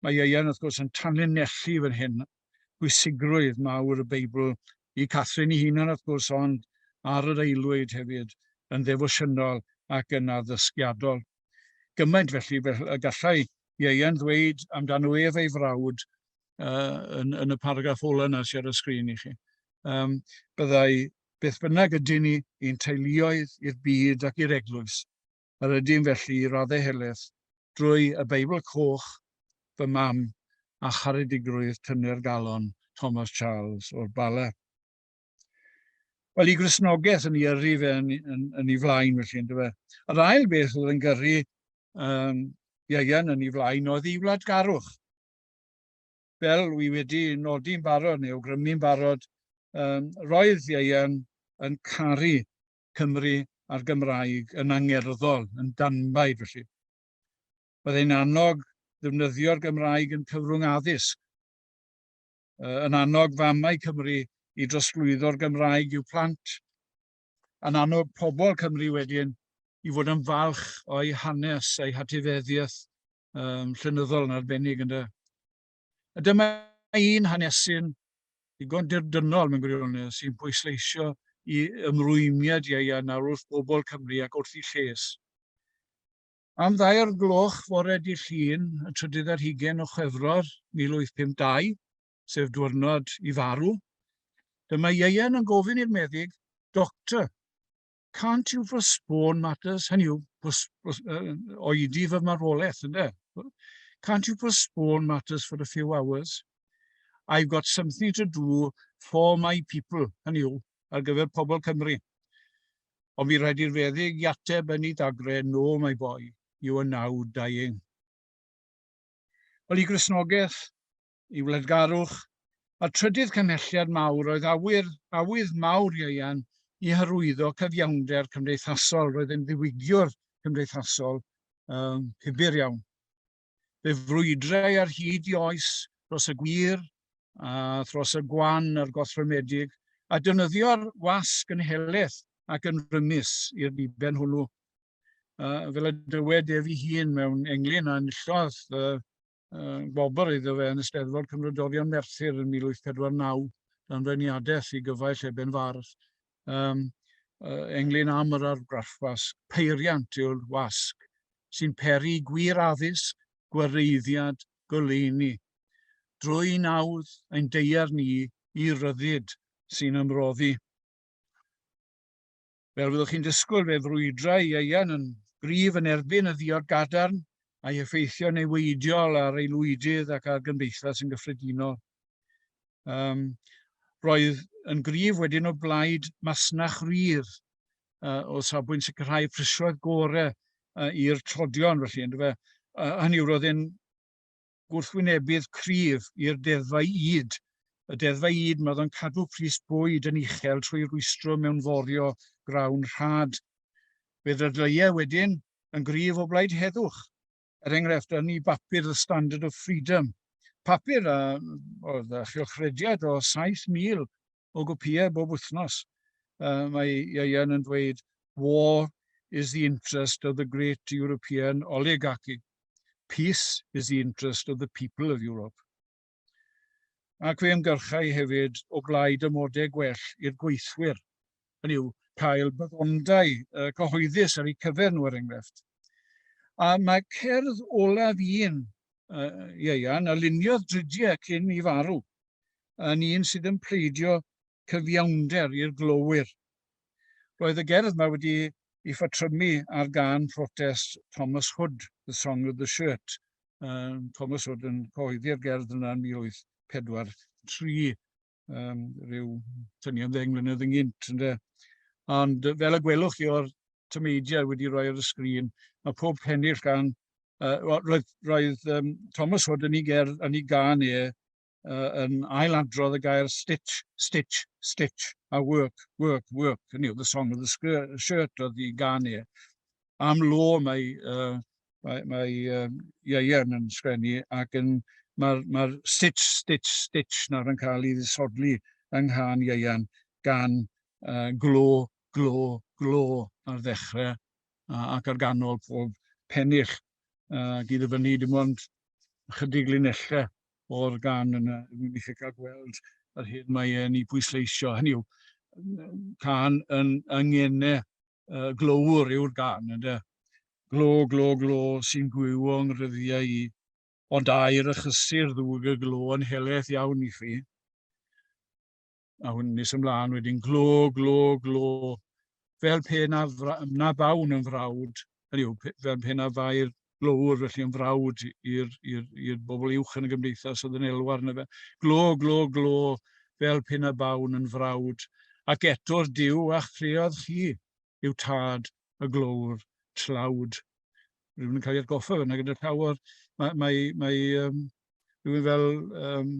mae Ieuan, wrth gwrs, yn tanlinellu fan hyn bwysigrwydd mawr y Beibl i Catherine ei hunan, wrth gwrs, ond ar yr aelwyd hefyd, yn ddefosiynol ac yn addysgiadol. Gymaint felly fel y gallai Ieuan ddweud amdano ef ei frawd yn, yn y paragraff ola yna sydd ar y sgrin i chi. Byddai beth bynnag ydyn ni i'n teuluoedd, i'r byd ac i'r eglwys. Yr ydym felly i raddau helaeth drwy y Beibl Coch, fy mam, a charedigrwydd tyner galon Thomas Charles o'r Bala. Wel, i Gristnogaeth yn ei yrru fe yn, yn, yn ei flaen, felly, ynddo fe. Yr ail beth oedd yn gyrru Ieuan yn ei flaen oedd ei wladgarwch. Fel wi wedi nodi'n barod neu awgrymu'n barod, roedd Ieuan yn caru Cymru a'r Gymraeg yn angerddol, yn danbaid felly. Byddai'n annog ddefnyddio'r Gymraeg yn cyfrwng addysg, yn annog famau Cymru i drosglwyddo'r Gymraeg i'w plant, yn annog pobl Cymru wedyn i fod yn falch o'i hanes a'i hatifeddiaeth llenyddol yn arbennig ynde. A dyma un hanesyn digon dirdynnol mewn gwirionedd sy'n pwysleisio i ymrwymiad Ieuan nawr wrth bobl Cymru ac wrth i lles. Am ddau'r gloch fore dydd Llun, y trydydd ar hugain o Chwefror 1852, sef diwrnod i farw, dyma Ieuan yn gofyn i'r meddyg, Doctor, can't you postpone matters? Hynny yw, oedi fy marwolaeth, ynde? Can't you postpone matters for a few hours? I've got something to do for my people, hynny yw, ar gyfer pobl Cymru. Ond mi rhaid i'r feddyg i ateb yn ei dagre, no, my boy, you are now dying. Wel, i Gristnogaeth, i wladgarwch, a'r trydydd cymhelliad mawr oedd awyr, awydd mawr Ieuan i hyrwyddo cyfiawnder cymdeithasol. Roedd e'n ddiwygiwr cymdeithasol pybyr iawn. Fe frwydrai ar hyd i oes dros y gwir a thros y gwan a'r gorthrymedig, a defnyddio'r wasg yn helaeth ac yn rymus i'r diben hwnnw. Fel y dywed ef ei hun mewn englyn a enillodd gwobr iddo fe yn Eisteddfod Cymrodorion Merthyr yn 1849 dan feirniadaeth i gyfaill Eben Fardd. Englyn am yr argraffwasg, peiriant yw'r wasg, sy'n peri gwir addysg, gwareiddiad, goleuni. Drwy nawdd ein deiar ni i ryddid sy'n ymroddi. Fel fyddwch chi'n disgwyl, fe frwydrai Ieuan yn gryf yn erbyn y ddiod gadarn a'i effeithio newidiol ar aelwydydd ac ar gymdeithas yn gyffredinol. Roedd yn gryf wedyn o blaid masnach rydd. o safbwynt sicrhau prisioedd gore i'r tlodion felly, yndyfe. Hynny yw, roedd e'n gwrthwynebydd cryf i'r deddfau ŷd. Y deddfau ŷd, mae o'n cadw pris bwyd yn uchel trwy rwystro mewnforio grawn rhad. Fe ddadleuai wedyn yn gryf o blaid heddwch. Er enghraifft, yn ei bapur The Standard of Freedom, papur a oedd â chylchrediad o 7,000 o gopïau bob wythnos. Mae Ieuan yn dweud, War is the interest of the great European oligarchy. Peace is the interest of the people of Europe. Ac fe ymgyrchai hefyd o blaid amodau gwell i'r gweithwyr, hynny yw, cael baddondai cyhoeddus ar eu cyfer nhw, er enghraifft. A mae cerdd olaf un Ieuan, a luniodd dridiau cyn i farw, yn un sydd yn pleidio cyfiawnder i'r glowyr. Roedd y gerdd yma wedi ei phatrymu ar gân protest Thomas Hood, The Song of the Shirt. Thomas Hood yn cyhoeddi'r gerdd yna yn 1843, rhyw tynnu am ddeng mlynedd ynghynt. Ynde? Ond fel y gwelwch chi o'r tameidiau wedi rhoi ar y sgrin, mae pob pennill gan... roedd roedd um, Thomas Hood yn ei gerdd, yn ei gân e, yn ailadrodd y gair stitch, stitch, stitch, a work, work, work. Hynny yw, the song of the shirt oedd i gan e. Am lo mae, mae, mae Ieuan yn sgrennu ac yn, mae'r mae stitch, stitch, stitch nawr yn cael ei ddisodli yng nghân Ieuan gan glo, glo, glo ar ddechrau ac ar ganol pob pennill. Ac i ddyfynnu dim ond ychydig linellau o'r gan yna, dwi'n eisiau cael gweld yr hyn mae e'n ei bwysleisio. Hynny yw, cân yn yngene glowr yw'r gan, ynde? Glo, glo, glo sy'n gwywo 'nghryddiau i, ond air a chysur ddwg y glo yn helaeth iawn i chi. A hwn nes ymlaen wedyn, glo, glo, glo, fel pe na, na bawn yn frawd, hynny yw, fel pe na fai'r glowr felly yn frawd i'r bobl uwch yn y gymdeithas oedd yn elwa arno fe. Glo, glo, glo, fel pe na bawn yn frawd, ac eto'r Duw a'ch creodd chi yw tad y glowr tlawd. Rhywun yn cael ei atgoffa fyna gyda llawer, mae, mae, mae um, rhywun fel um,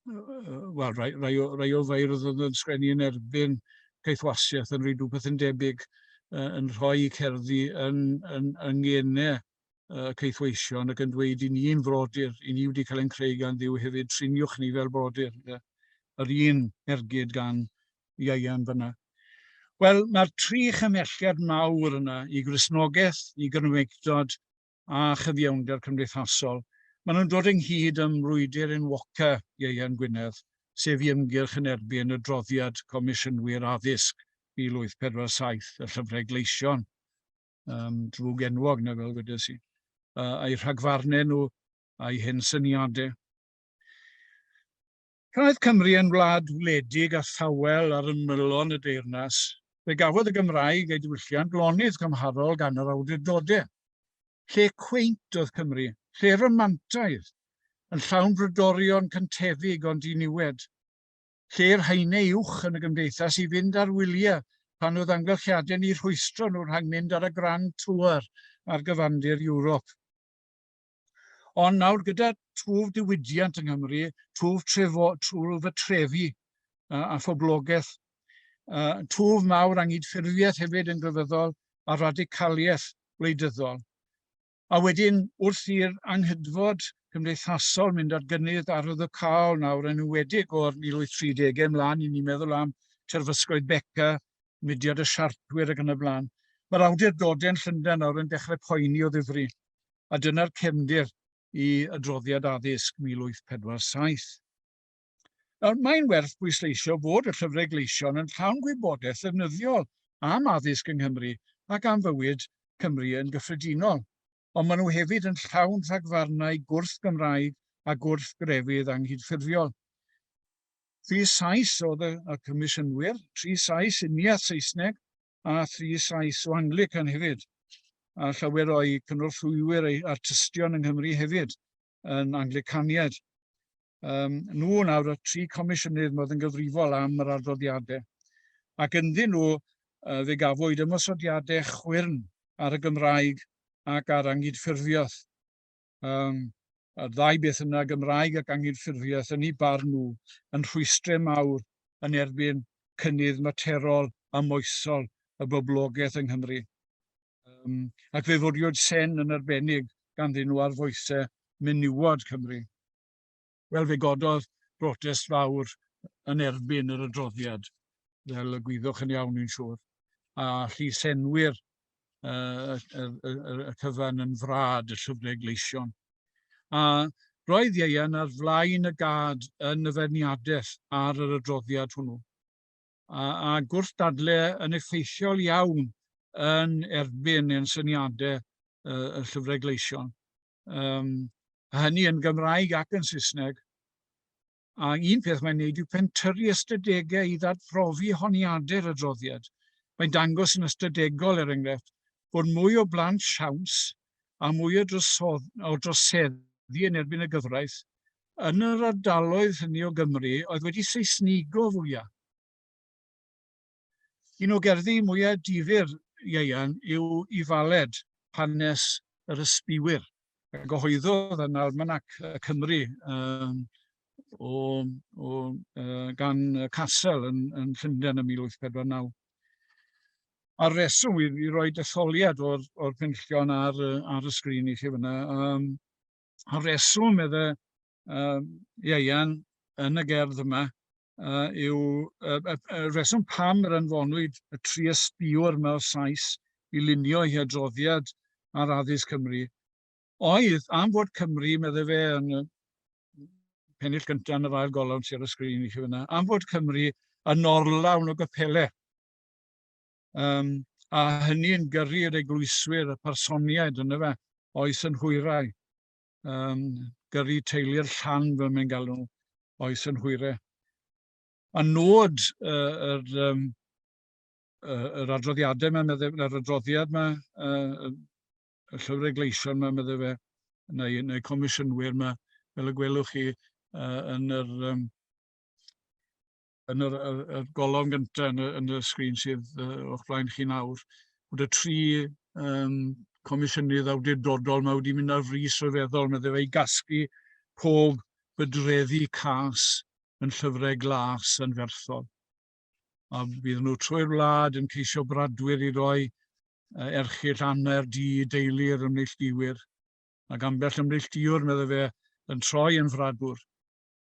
wel, rhai, rhai, o, rhai o feirdd oedd yn sgwennu yn erbyn caethwasiaeth yn rhoi rhywbeth yn debyg yn rhoi cerddi yn, yn, yng ngenau caethweision ac yn dweud i ni'n frodyr, i ni wedi cael ein creu gan Dduw hefyd, triniwch ni fel brodyr. Yr un ergyd gan Ieuan fyna. Wel, mae'r tri chymelliad mawr yna i Gristnogaeth, i Gymreictod a chyfiawnder cymdeithasol, maen nhw'n dod ynghyd ym mrwydr enwoca Ieuan Gwynedd, sef i ymgyrch yn erbyn y droddiad Comisiynwyr Addysg 1847, y Llyfrau Gleision, um, drwg enwog na fel wedes i, a'i rhagfarnau nhw a'i hen syniadau. Tra oedd Cymru yn wlad wledig a thawel ar ymylon y deyrnas, fe gafodd y Gymraeg ei diwylliant lonydd cymharol gan yr awdurdodau. Lle cweint oedd Cymru, lle rhamantaidd, yn llawn brodorion cyntefig ond diniwed. Lle i'r haenau uwch yn y gymdeithas i fynd ar wyliau pan oedd amgylchiadau'n eu rhwystro nhw rhag mynd ar y Grand Tour ar gyfandir Ewrop. Ond nawr gyda twf diwydiant yng Nghymru, twf, trefo, twf y trefi a phoblogaeth, twf mawr angydffurfiaeth hefyd yn grefyddol a radicaliaeth wleidyddol. A wedyn wrth i'r anghydfod cymdeithasol mynd ar gynnydd arwyddocaol nawr yn enwedig o'r 1830au ymlaen, i ni'n meddwl am terfysgoedd Beca, mudiad y Siartwyr ac yn y blaen. Mae'r awdurdodau yn Llundain nawr yn dechrau poeni o ddifri. a dyna'r cefndir i adroddiad addysg 1847. Nawr, mae'n werth pwysleisio fod y llyfrau gleision yn llawn gwybodaeth ddefnyddiol am addysg yng Nghymru ac am fywyd Cymru yn gyffredinol, ond maen nhw hefyd yn llawn rhagfarnau gwrth-Gymraeg a gwrth-grefydd anghydffurfiol. Tri Sais oedd y, y comisiynwyr, tri Sais uniaith Saesneg, a thri Sais o Anglican hefyd, a llawer o'i cynorthwywyr ei artistion yng Nghymru hefyd yn Anglicaniaid. Um, nhw nawr y tri comisiynydd modd yn gyfrifol am yr adroddiadau. Ac ynddyn nhw Fe gafwyd ymosodiadau chwyrn ar y Gymraeg ac ar angydffurfiaeth. A'r ddau beth yna, Gymraeg ac angydffurfiaeth, yn eu barn nhw, yn rhwystrau mawr yn erbyn cynnydd materol a moesol y boblogaeth yng Nghymru. Ac fe fwriwyd sen yn arbennig ganddyn nhw ar foesau menywod Cymru. Wel, fe gododd brotest fawr yn erbyn yr adroddiad, fel y gwyddwch yn iawn, dwi'n siŵr, a llysenwyr y, y, y, y cyfan yn frad y llyfrau gleision. A roedd Ieuan ar flaen y gad yn y feirniadaeth ar yr adroddiad hwnnw. A, a gwrthdadle yn effeithiol iawn yn erbyn ein syniadau y llyfrau gleision. A hynny yn Gymraeg ac yn Saesneg. A un peth mae'n neud yw pentyrru ystadegau i ddadprofi honiadau'r adroddiad. Mae'n dangos yn ystadegol, er enghraifft, bod mwy o blant siawns a mwy o, drosodd, o droseddu yn erbyn y gyfraith yn yr ardaloedd hynny o Gymru oedd wedi Seisnigo fwyaf. Un o gerddi mwyaf difyr Ieuan yw I Faled, Hanes yr Ysbiwyr, a gyhoeddodd yn Almanac Cymru um, o, o, gan Castle yn, yn Llundain ym 1849. A'r reswm i, i roi detholiad o'r, or penillion ar, ar y sgrin i chi fyna, a'r reswm, medde Ieuan yn y gerdd yma, yw y, y reswm pam yr anfonwyd y tri ysbïwr yma o Sais i lunio eu hadroddiad ar addysg Cymru, oedd am fod Cymru, medde fe yn y pennill gyntaf yn yr ail golofn sydd ar y sgrin i chi fyna, am fod Cymru yn orlawn o gapele. A hynny'n gyrru'r eglwyswyr, y parsoniaid yna fe, oes yn hwyrau. Gyrru teulu'r llan, fel mae'n galw nhw, oes yn hwyrau. A nod yr, yr adroddiadau yma, medde, yr adroddiad yma, y llyfrau gleision yma, medde fe, neu, neu comisiynwyr yma, fel y gwelwch chi yn yr, yn yr, yr, yr golofn gyntaf yn y, yn y sgrin sydd o'ch blaen chi nawr, bod y tri comisiynydd awdurdodol yma wedi mynd ar frys rhyfeddol, meddai fe, i gasglu pob bydreddi cas yn llyfrau glas yn ferthol. A bydd nhw trwy'r wlad yn ceisio bradwyr i roi erchyll anner di deulu'r ymneilltuwyr. Ac ambell ymneilltuwr, meddai fe, yn troi yn fradwr.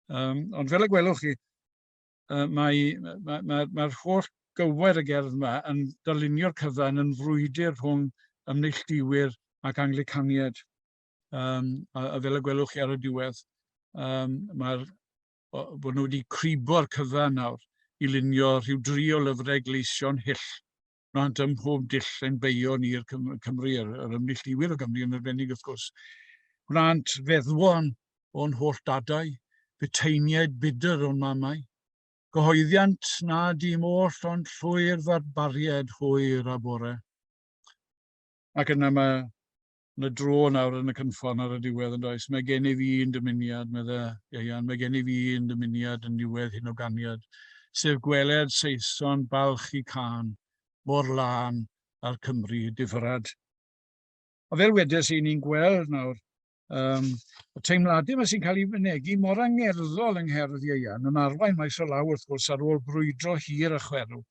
Ond fel y gwelwch chi, mae'r mae, mae, mae holl gywair y gerdd yma yn darlunio'r cyfan yn frwydr rhwng ymneilltuwyr ac Anglicaniaid. A fel y gwelwch chi ar y diwedd, mae'r, bod nhw wedi cribo'r cyfan nawr i lunio rhyw dri o lyfrau gleision hyll. Rant ym mhob dull ein beio ni'r Cymry, yr, yr ymneilltuwyr o Gymru yn arbennig wrth gwrs. Gwrant feddwon o'n holl dadau, buteiniaid budr o'n mamau. Gyhoeddiant na dim oll ond llwyr farbariaid hwyr a bore. Ac yna mae yn y dro nawr yn y cynffon ar y diwedd yn does. Mae gennyf un dymuniad, medde Ieuan, mae gennyf un dymuniad yn niwedd hyn o ganiad, sef gweled Saeson balch i cân, mor lân a'r Cymry difrad. A fel wedes i, ni'n gweld nawr y teimladau yma sy'n cael ei fynegi mor angerddol yng ngherdd Ieuan yn arwain maes o law wrth gwrs ar ôl brwydro hir a chwerw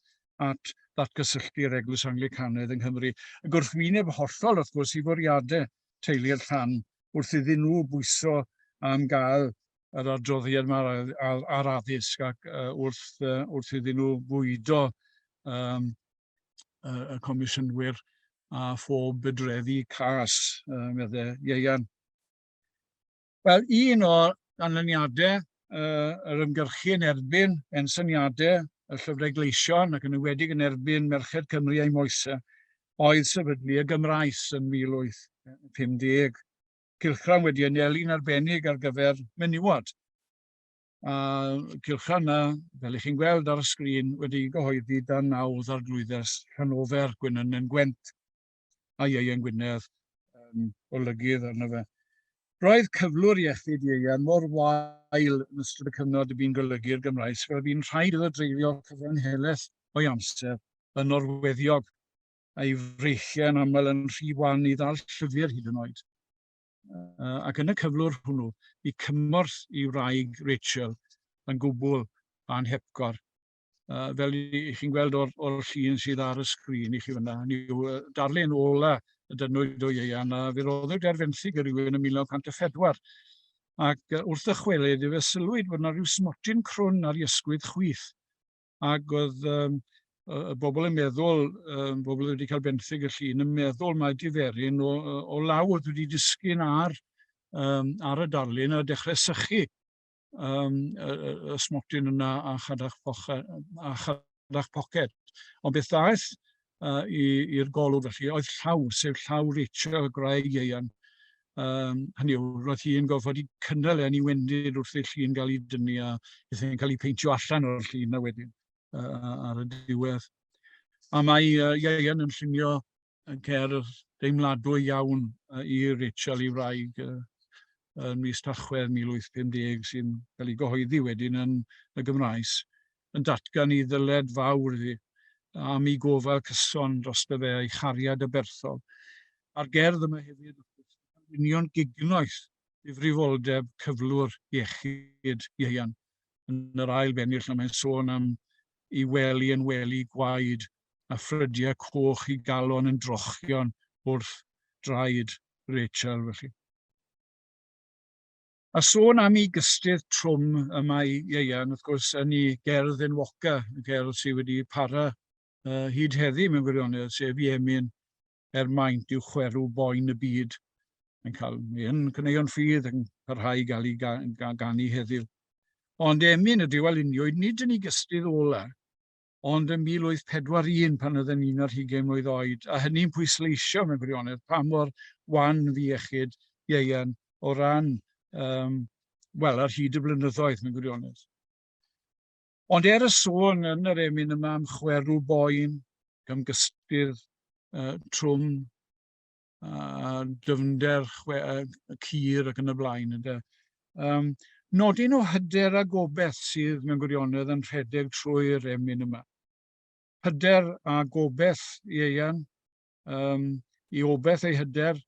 at ddatgysylltu'r Eglwys Anglicanaidd yng Nghymru, y gwrthwyneb hollol wrth gwrs i fwriadau teulu'r Llan wrth iddyn nhw bwyso am gael yr adroddiad yma ar, ar, ar addysg ac wrth, wrth iddyn nhw fwydo y comisiynwyr a phob bydreddi cas, medde Ieuan. Wel, un o ganlyniadau yr ymgyrchu yn erbyn ensyniadau y llyfrau gleision ac yn enwedig yn erbyn Merched Cymru a'i moesau oedd sefydlu y Gymraes yn 1850. Cylchgrawn wedi anelu'n arbennig ar gyfer menywod. A cylchgrawn yna, fel ych chi'n gweld ar y sgrin, wedi gyhoeddi dan nawdd Arglwyddes Llanofer Gwenynyn Gwent a Ieuan Gwynedd yn olygydd arno fe. Roedd cyflwr iechyd Ieuan mor wael yn ystod y cyfnod y bu'n golygu'r Gymraes fel bu'n rhaid iddo dreulio cyfran helaeth o'i amser yn orweddiog, a'i freichiau yn aml yn rhy wan i ddal llyfr hyd yn oed. Ac yn y cyflwr hwnnw, bu cymorth i wraig Rachel yn gwbl anhepgor. Fel i chi'n gweld o'r, or llun sydd ar y sgrin i chi fyna, hynny yw, darlun ola y dynwyd o Ieuan, a fe roddwyd ar fenthyg i rywun yn 1904. Ac wrth ddychwelyd, fe sylwyd bod yna rhyw smotyn crwn ar ei ysgwydd chwith. Ac oedd um, y bobl yn meddwl, um, bobl wedi cael benthyg y llun, yn meddwl mai diferyn o, o law oedd wedi disgyn ar, um, ar y darlun a dechrau sychu um, y, y, y smotyn yna a chadach, poche, a chadach poced. Ond beth ddaeth i'r golwg felly oedd llaw, sef llaw Rachel, gwraig Ieuan. Hynny yw, roedd hi'n gorfod i cynnal e'n ei wendid wrth i'r llun gael ei dynnu a hi'n cael ei peintio allan o'r llun na wedyn ar y diwedd. A mae Ieuan yn llunio yn cerdd deimladwy iawn i Rachel, i wraig, yn mis Tachwedd 1850 sy'n cael ei gyhoeddi wedyn yn y Gymraes, yn datgan ei ddyled fawr iddi am ei gofal cyson drosto fe a'i chariad aberthol. A'r gerdd yma hefyd, wrth gwrs, yn union gignoeth ddifrifoldeb cyflwr iechyd Ieuan. Yn yr ail bennill mae'n sôn am ei wely yn wely gwaed a ffrydiau coch i galon yn drochion wrth draed Rachel felly. A sôn am ei gystudd trwm y mae Ieuan, wrth gwrs, yn ei gerdd enwoca, y gerdd sydd wedi para hyd heddi mewn gwirionedd, sef i emyn er maint yw chwerw boen y byd, yn cael yn caneuon ffydd yn parhau i gael ei ganu heddiw. Ond emyn ydyw a luniwyd nid yn ei gystudd ola, ond yn 1841 pan oedd yn un ar hugain mlwydd oed, a hynny'n pwysleisio mewn gwirionedd pa mor wan fu iechyd Ieuan o ran, um, wel, ar hyd y blynyddoedd mewn gwirionedd. Ond er y sôn yn yr emyn yma am chwerw boen, gymgystydd trwm, a dyfnder chwe, cur ac yn y blaen. Ynde. Nodyn o hyder a gobeith sydd mewn gwirionedd yn rhedeg trwy'r emyn yma. Hyder a gobeith i Ieuan, i obeith ei hyder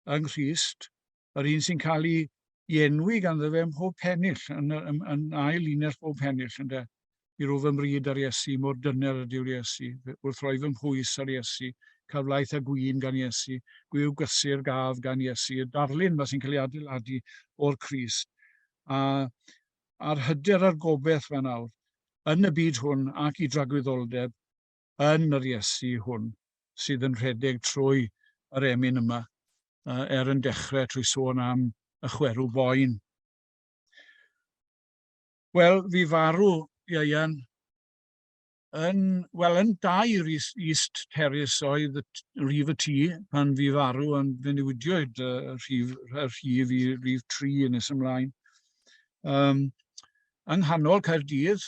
yng Nghrist, yr un sy'n cael ei, ei enwi ganddo fe ym mhob pennill, yn, yn, yn ail linell bob pennill, ynde. I roi fy mryd ar Iesu, mor dyner ydyw'r Iesu, wrth roi fy mhwys ar Iesu, cael wlaeth a gwin gan Iesu, gwiw gysur gaf gan Iesu, y darlun ma sy'n cael ei adeiladu o'r Crist, a, a'r hyder a'r gobeith fe nawr, yn y byd hwn ac i dragwyddoldeb, yn yr Iesu hwn sydd yn rhedeg trwy yr emyn yma, er yn dechrau trwy sôn am y chwerw boen. Wel, fi farw, Ieuan, yn, wel, yn dau East Terrace oedd y rhif y tŷ pan fi farw, ond fe newidiwyd y rhif, y rhif i rhif 3 yn nes ymlaen. Yng nghanol Caerdydd,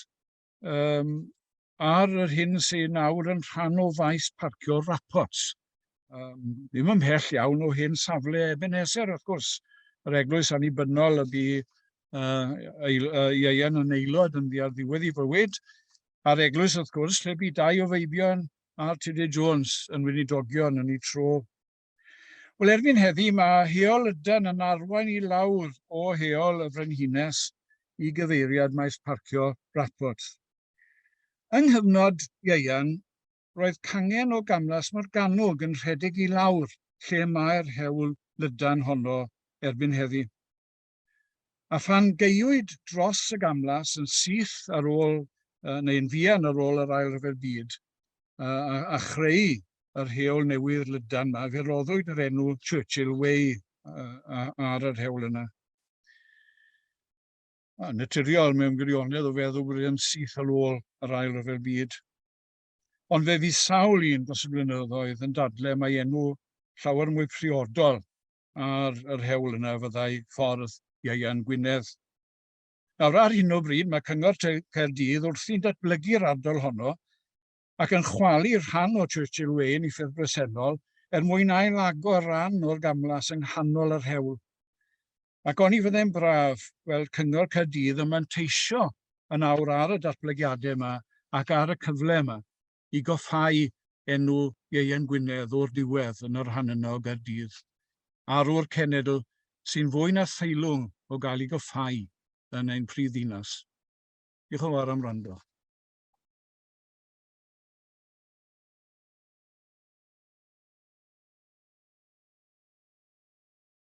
ar yr hyn sy'n nawr yn rhan o faes parcio Rapports. Ddim ymhell iawn o hen safle Ebenezer, wrth gwrs, yr eglwys annibynnol y bu Ieuan yn aelod ynddi ar ddiwedd ei fywyd, a'r eglwys, wrth gwrs, lle bu dau o feibion R. Tudur Jones yn weinidogion yn eu tro. Wel, erbyn heddi, mae Heol Lydan yn arwain i lawr o Heol y Frenhines i gyfeiriad maes parcio Bradford. Yng nghyfnod Ieuan, roedd cangen o gamlas Morgannwg yn rhedeg i lawr lle mae'r hewl lydan honno erbyn heddi. A phan gaewyd dros y gamlas yn syth ar ôl, neu yn fuan ar ôl yr Ail Ryfel Byd, a, a chreu yr heol newydd lydan yma, fe roddwyd yr enw Churchill Way ar yr hewl yna. A naturiol mewn gwirionedd o feddwl bod e'n syth ar ôl yr Ail Ryfel Byd. Ond fe fydd sawl un dros y blynyddoedd yn dadle mai enw llawer mwy priodol ar yr hewl yna fyddai ffordd Ieuan Gwynedd. Nawr, ar hyn o bryd, mae Cyngor Caerdydd wrthi'n datblygu'r ardal honno ac yn chwalu rhan o Churchill Way yn ei ffurf bresennol er mwyn ail-agor rhan o'r gamlas yng nghanol yr hewl. Ac oni fyddai'n braf gweld Cyngor Caerdydd yn manteisio yn awr ar y datblygiadau yma ac ar y cyfle yma. i goffhau enw Ieuan Gwynedd o'r diwedd yn yr rhan yno o Gaerdydd. Arwr cenedl sy'n fwy na theilwng o gael ei goffhau yn ein prifddinas. Diolch yn fawr am wrando.